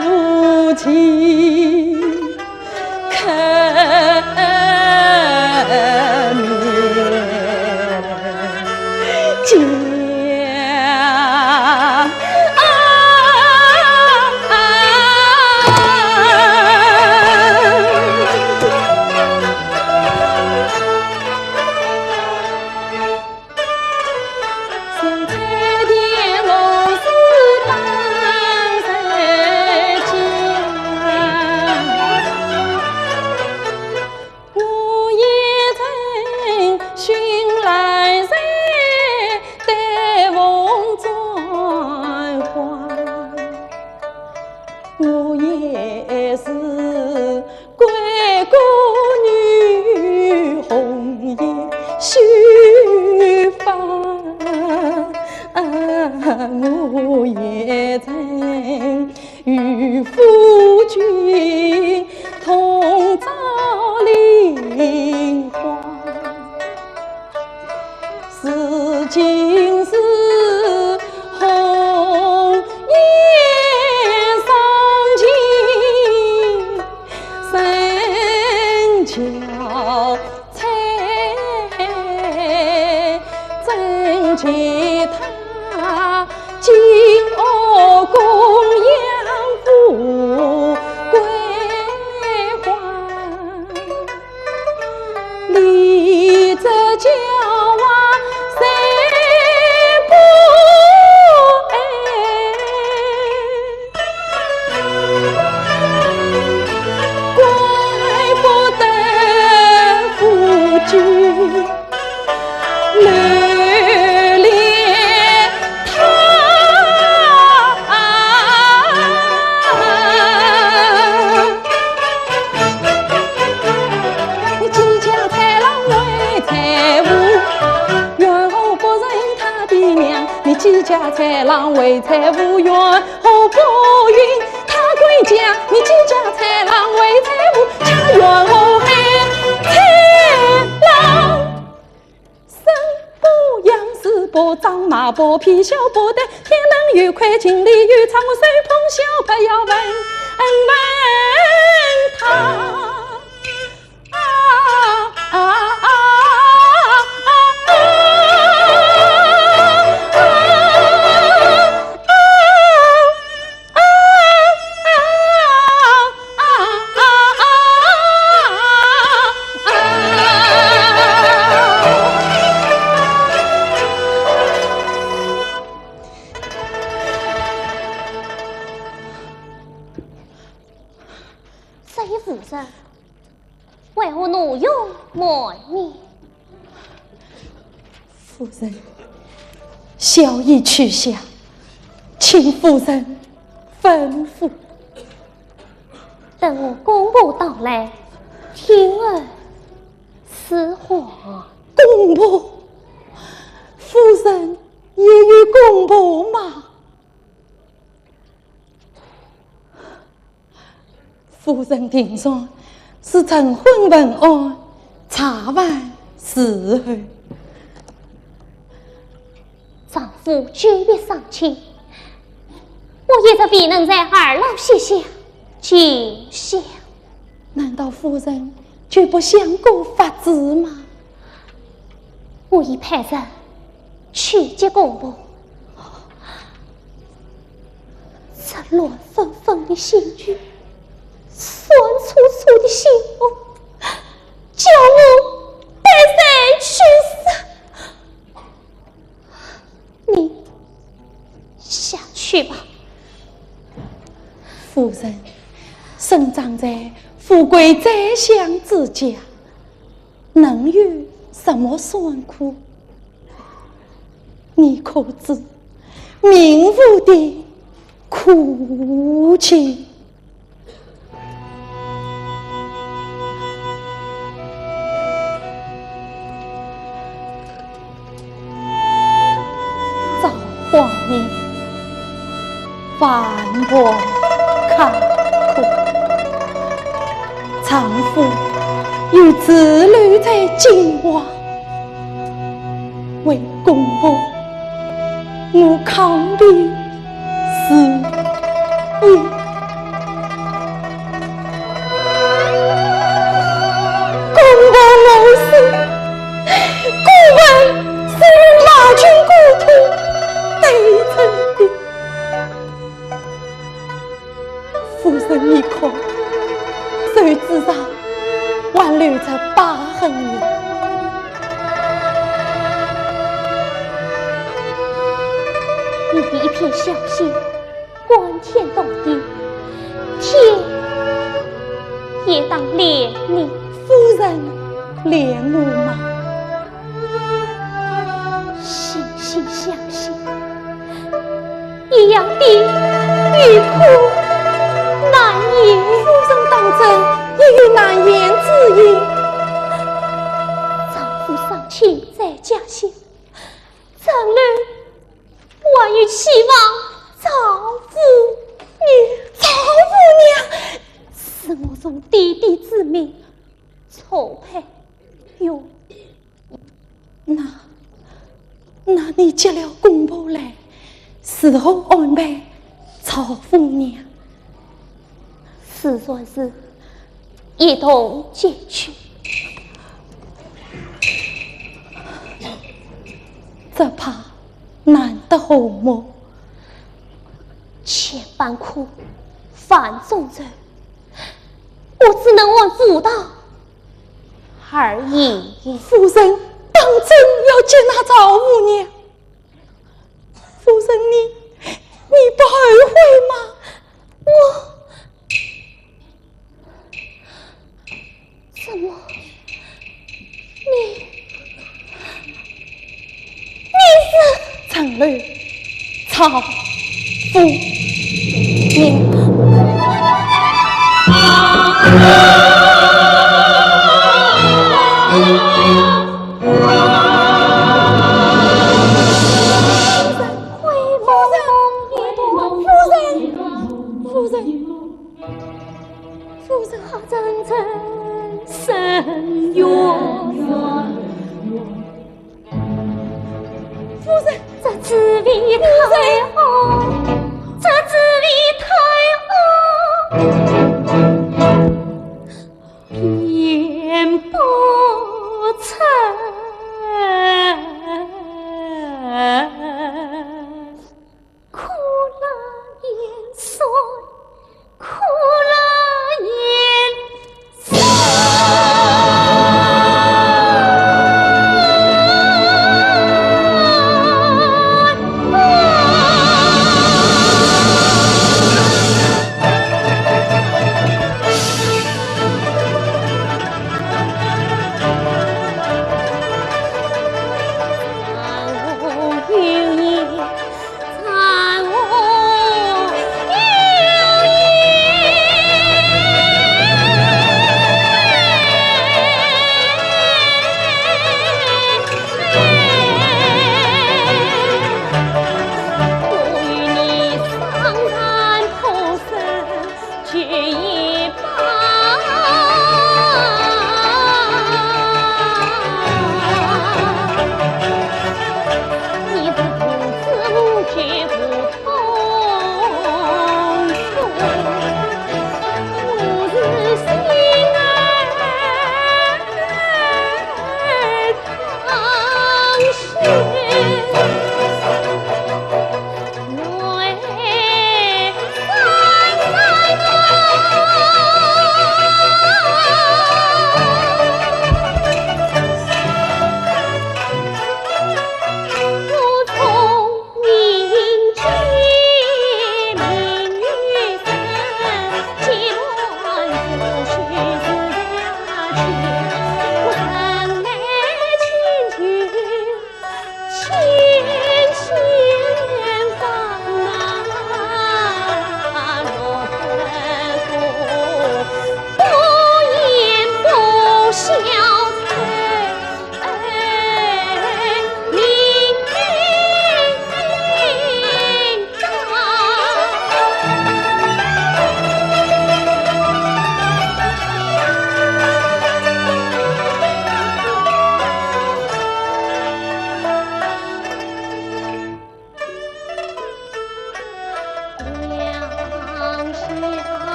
无计可免。 我也曾寻来人，对风转花。我也是归故女，红颜须发。我也曾 与夫君同遭凌荒。如今是红颜丧尽身交 采，怎及他金屋供养富贵花。你这娇娃谁不爱？ 怪不得夫君留恋他。你几家财郎为财无，怨何不认他的娘？你几家财郎为财无，怨 何不允他归家？你几家财郎为财无，家院和海财郎。身不养丝不长马不皮小不带，天能有块金粟有草，我手捧小白要问问他。 这一夫人，为何怒容满面？夫人，小医去下，请夫人吩咐。等我公婆到来，听候使唤。公婆？夫人也有公婆吗？ 夫人定然是晨昏问安，茶饭伺候。丈夫久别丧亲，我一直未能在二老膝下尽孝。难道夫人就不想个法子吗？ 我已派人去接公婆。这乱纷纷的心绪，酸楚楚的心窝，为宰相之家，能有什么酸苦？你可知民妇的苦情？ 造化年，万般坎坷，丈夫又只留在金华，为公婆，我抗病自缢。 公婆我死，孤坟是用马群骨头堆成的。夫人你看，手指上还留着疤痕呢。你的一片孝心， 感天动地，天也当怜你。夫人怜我吗？心心相惜，一样的欲哭难言。夫人当真也有难言之隐。丈夫丧亲在家乡，丈人 还有希望赵富娘。赵富娘？是我从爹爹之命错配于……那，那你接了公婆来，如何安排赵富娘？ 自然是一同进去。只怕难得和睦。千般苦，万种愁，我只能按妇道而行。夫人当真要接纳赵五娘？ 夫人，你，你不后悔吗？我……怎么？你，你是……陈楼赵富娘。 夫人，夫人，夫人，夫人。夫人，这紫薇太后，这紫薇太后。 辨不出。苦辣盐酸，苦辣盐酸。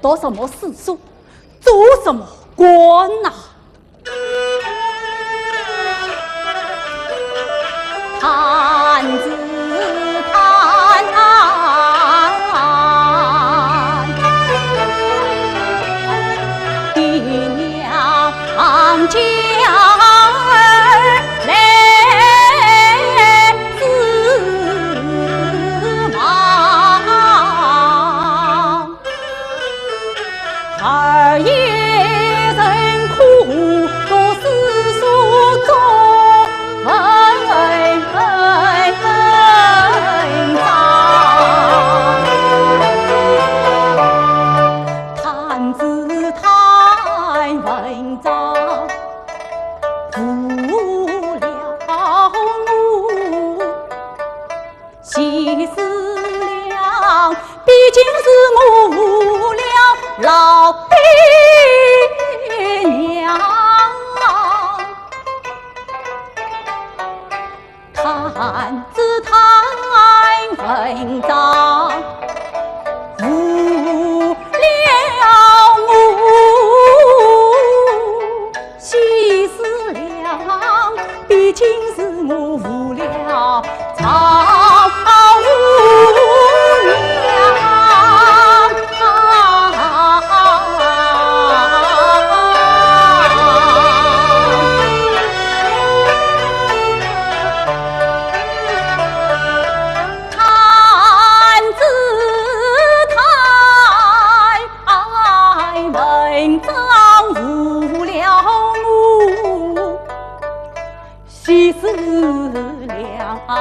读什么四书，做什么官呐？弹子弹，爹娘叫儿来自忙。 儿有人苦，读四书作文。是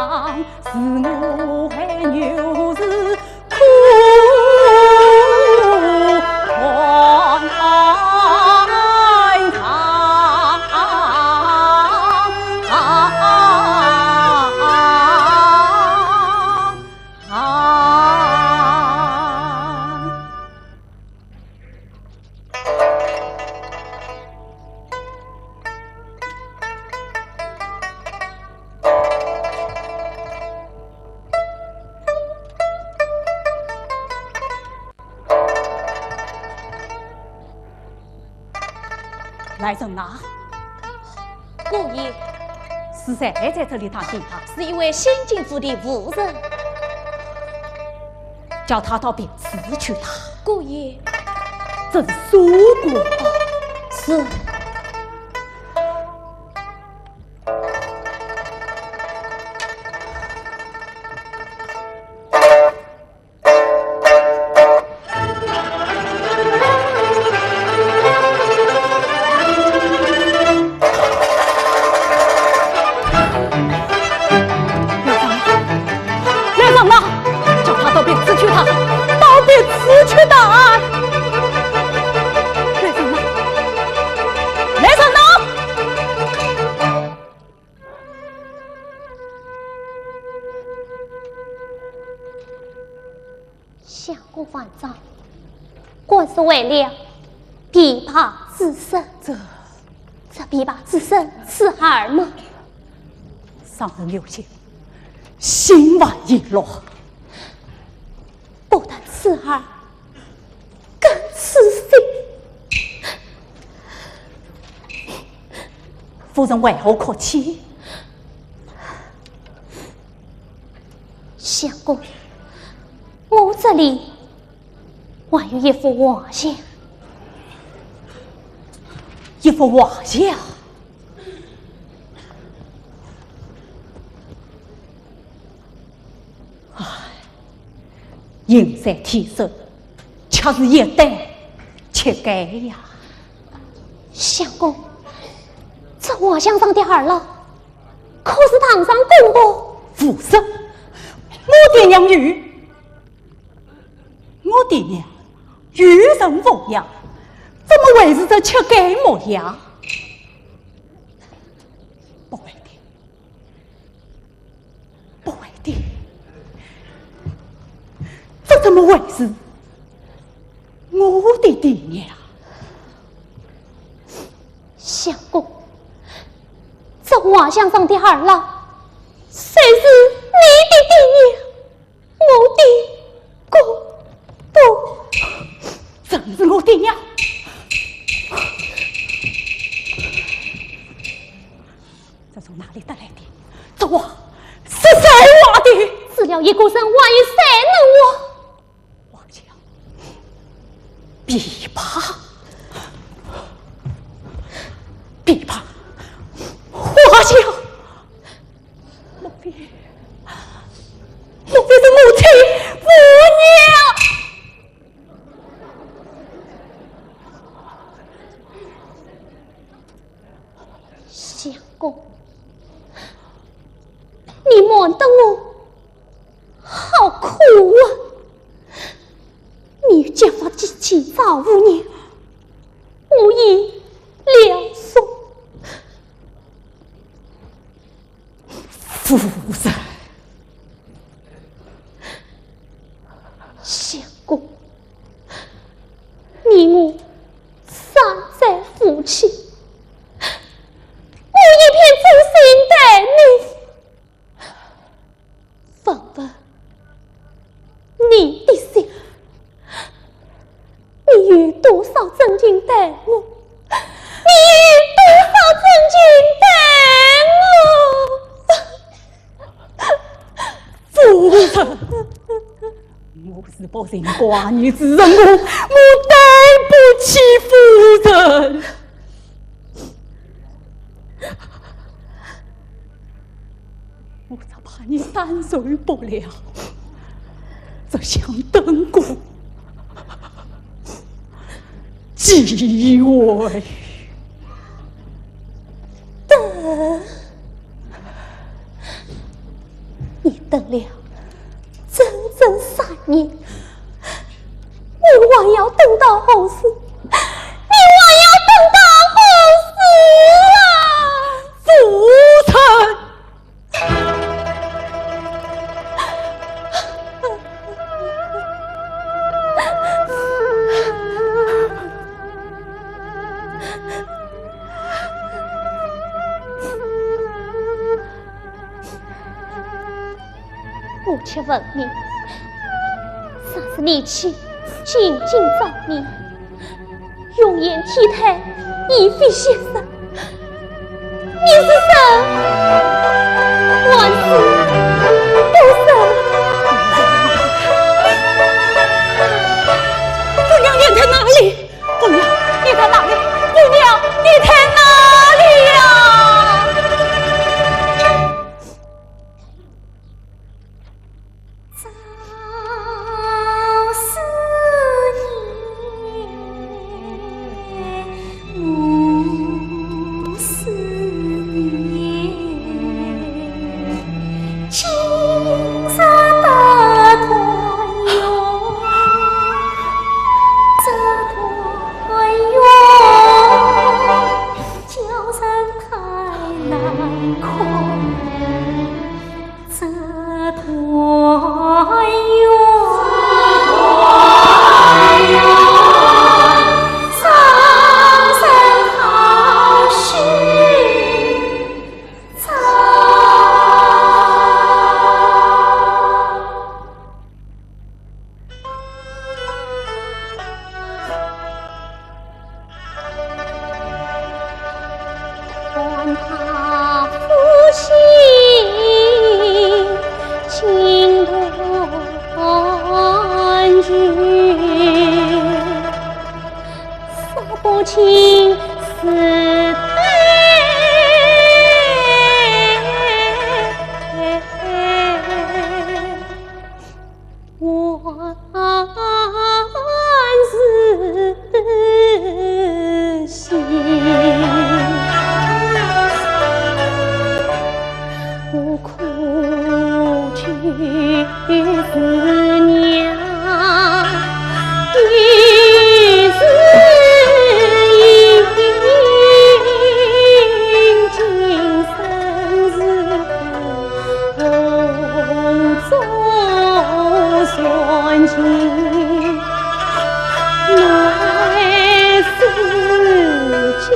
我还有是苦啊。 来人呐！姑爷，是谁在这里打琵琶？是一位新进府的妇人。叫她到别处去打。姑爷，这是说过。是。 来人呐，叫她到别处去打，到别处去打！来人呐，来人呐！ 相公万岁，果是为了琵琶之声。这，这琵琶之声刺耳吗？伤人有心，心烦意乱。不但刺耳， 更刺心。夫人为何哭泣？相公，我这里还有一幅画像。一幅画像？ 唉，云山天寿，却是一代乞丐呀。相公，这画像上的二老，可是堂上公婆？不是，我爹娘有，我爹娘有人奉养，怎么会是这乞丐模样？不会的， 不会的，这怎么会是我的爹娘？相公，这画像上的二老，虽是你的爹娘，我的姑婆。正是我爹娘。 这从哪里得来的？这画是谁画的？死了一个人，还有谁能画？画像、琵琶、琵琶、画像，莫非，莫非是母亲、母娘？ 相公，你瞒得我好苦啊！你家法几千万五年，我已了受。 夫人。相公，你我三载夫妻，我一片真心待你。问问 你的心，你有多少真情待我？你有多少真情待我？夫人，我是不幸寡女之身，我，我对不起夫人。 我只怕你担受不了这香灯光几回。灯，你等了整整三年，你还要等到何时？你还要等到何时啊？夫人！ 我且问你，上次你去进京找你， 用眼体态，已非昔日。你是谁？还是不是？姑娘，你在哪里？姑娘，你在哪里？姑娘，你在哪里呀？ 朝思暮念，暮思念，今日得团圆，这团圆叫人太难看。 这团圆，让人好心操。 管他夫妻情断绝，说不清是非。 还是心。我苦就是娘，一世一今生是 同舟船行，乃是情。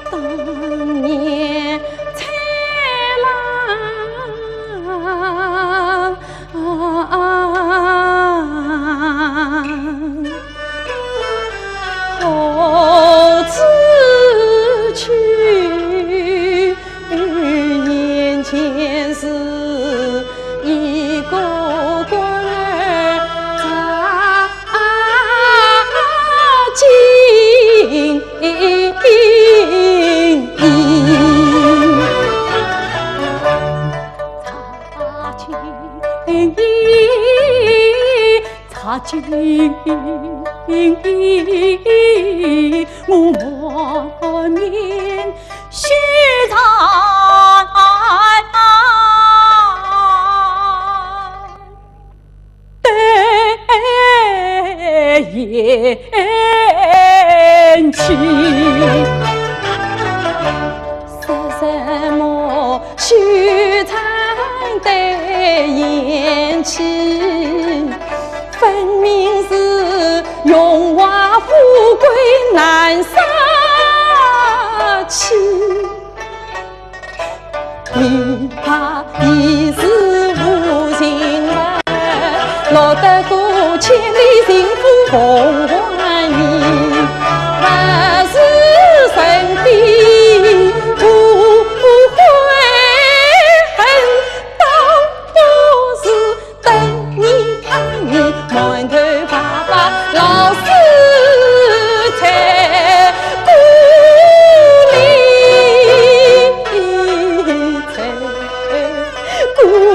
当年采兰 何处去？眼前是一个官儿在京。 对眼睛。说什么去难舍弃。你怕一世无情人，落得个千里寻夫凤凰人。不是身边不悔恨，倒不是 等你盼你，馒头粑粑老师在鼓励，在鼓励。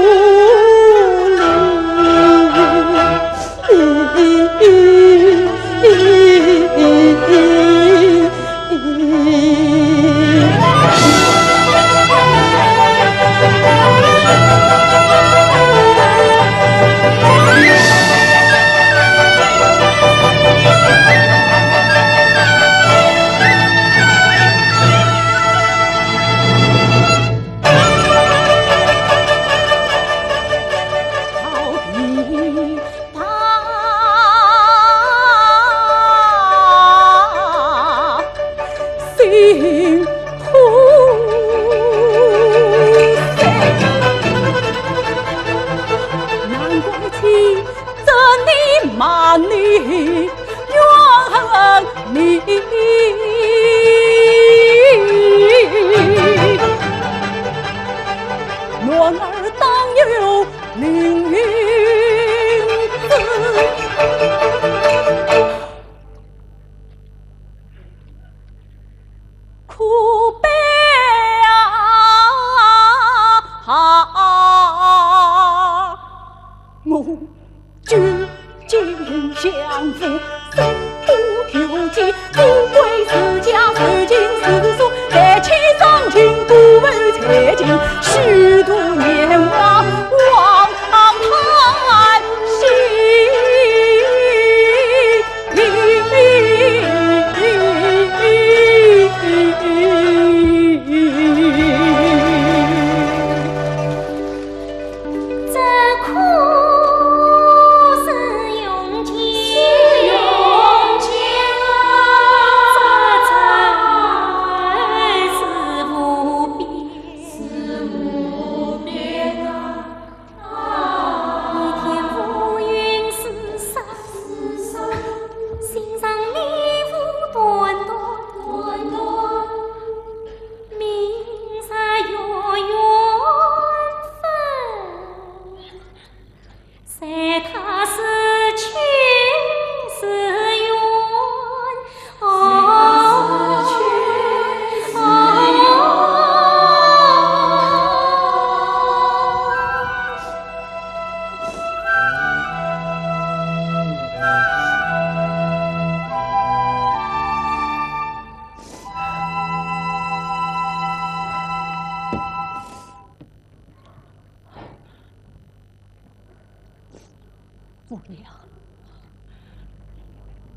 我娘，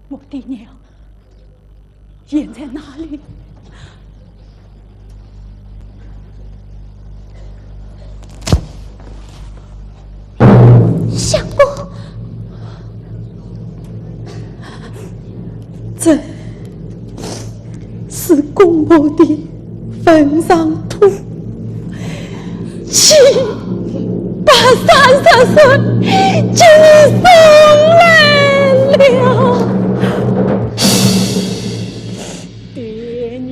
我的娘，现在哪里？相公，这 是公婆的坟上土，七百三十岁，今日送来了。爹娘。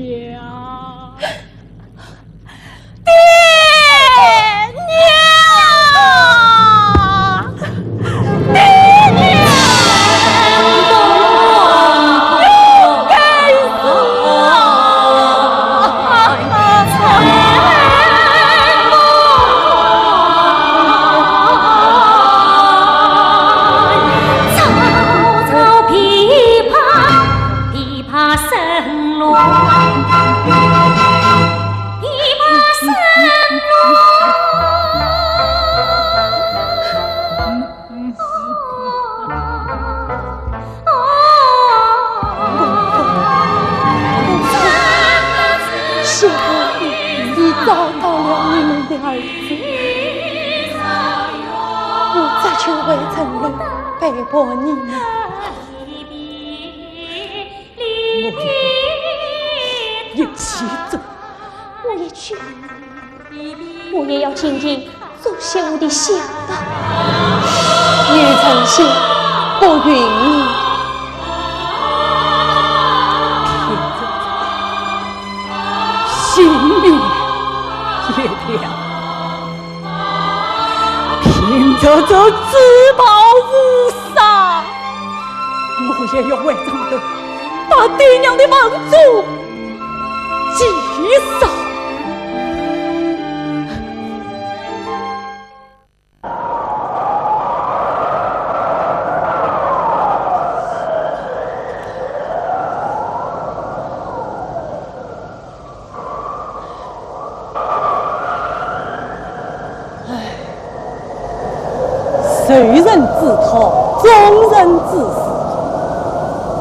爹娘！爹娘！你该死啊！曹操琵琶，琵琶声 琵琶声落。相公，你找到了你们的儿子，我这就回城楼陪伴你们。我一起走。我一去，我也要紧紧做些我的小吧。女成仙不允你。田姐姐，性命也掉。 田姐姐自报无伤，我也要为张德把爹娘的梦中记上。 唉，受人之托，忠人之事，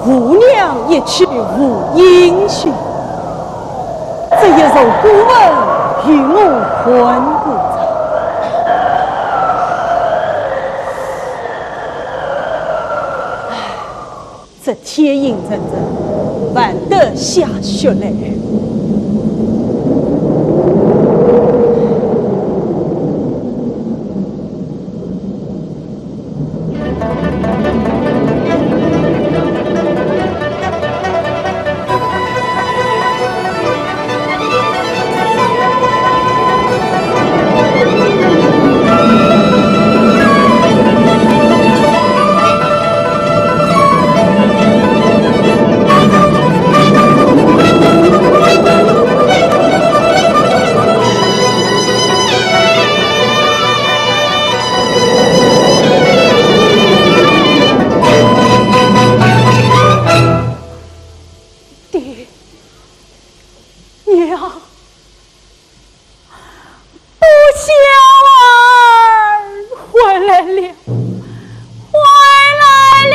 无娘一去无音讯，这一座孤坟与我困苦哉。 这天阴沉沉，还得下雪嘞。 爹娘，不孝儿回来了，回来了。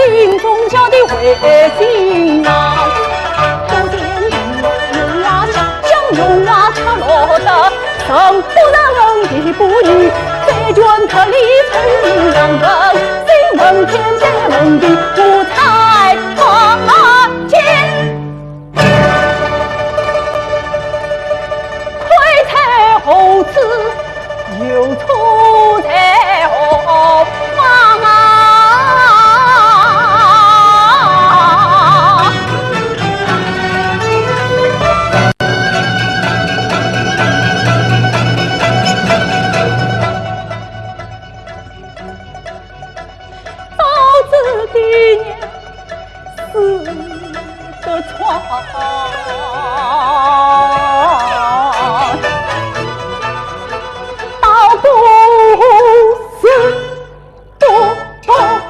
心中笑的会心啊，不见用啊，像用啊，他落得生不人的不女，再卷他里成人，心门天在门的不太看见。 亏在何处，有错在何方啊？早知爹娘 死得早。到故事不，不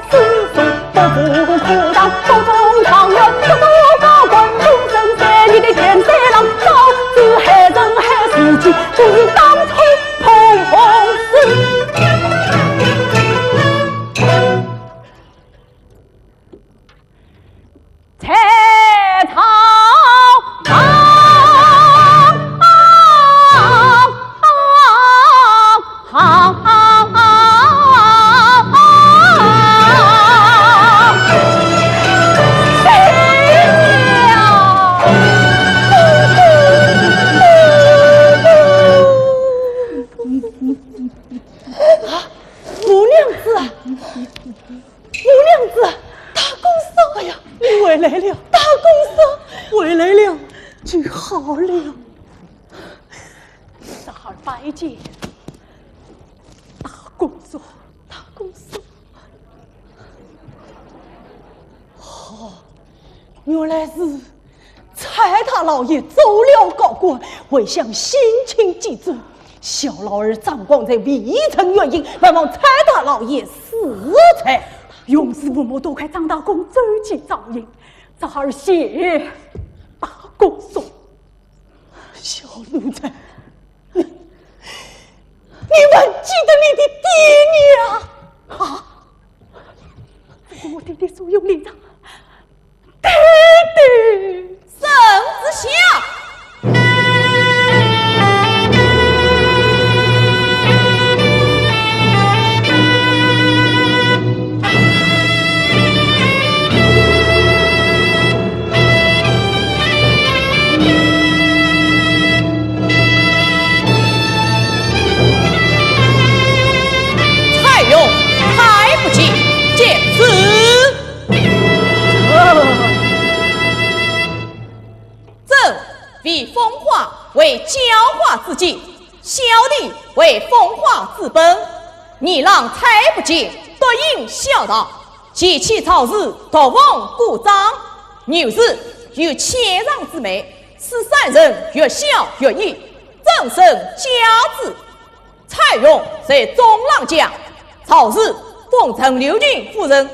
是说不苦苦当，不中状元，不做高官，终身在你的天山浪，早知害人害自己，不如当初碰红事。 在朝堂。啊，五娘子啊！ 五娘子，大公嫂！哎呀，你回来了。大公嫂，回来了，就好了。侄儿拜见大公嫂。大公嫂。哦，原来是 蔡大老爷做了高官，回乡省亲祭祖。小老儿张广才未曾远迎，还望蔡大老爷恕罪。永世父母多亏张大公周济照应，侄儿谢大公嫂。小奴才，你，你还记得你的爹娘啊？啊！不过我爹爹所有立场， 爹爹。圣旨下。蔡邕太不敬，见字。 朕为风化，为教化之计，小弟为风化之本。年老蔡不敬，笃应孝道，前去朝事，独奉古章。牛氏有千丈之美，此三人越孝越义，怎生甲子？ 蔡邕在中郎将，赵氏封陈留军夫人，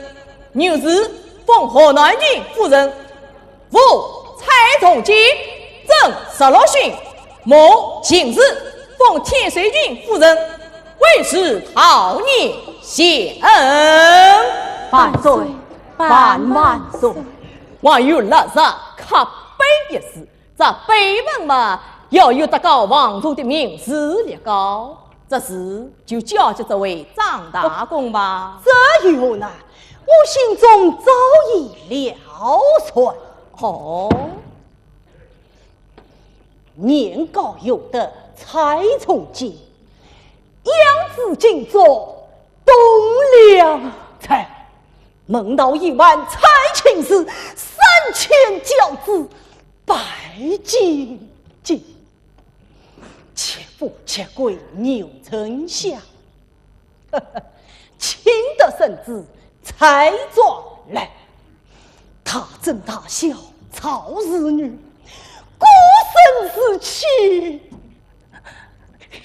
牛氏封河南郡夫人，父蔡仲敬，正十六旬，母秦氏封天水郡夫人，为是好年谢恩。万岁，万万岁。还有落实刻碑一事， 这碑文嘛，要有得到皇上的名字立高，这事就交给这位张大公吧。这又何难？我心中早已了算。哦。年高有德蔡仲敬，养子敬作栋梁才，门道已完蔡秦氏，三千教子 拜金京，且富且贵牛城下。呵呵，卿得圣旨蔡庄来，她曾大小赵氏女，孤生之妻，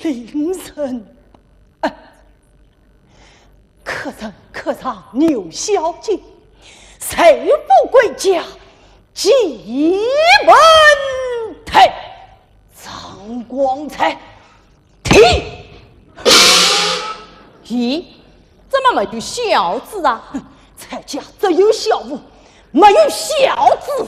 令人啊， 可人可让牛小姐，谁不归家，进门台，张光才，停！咦，怎么没有孝子啊？哼，蔡家只有小武，没有孝子。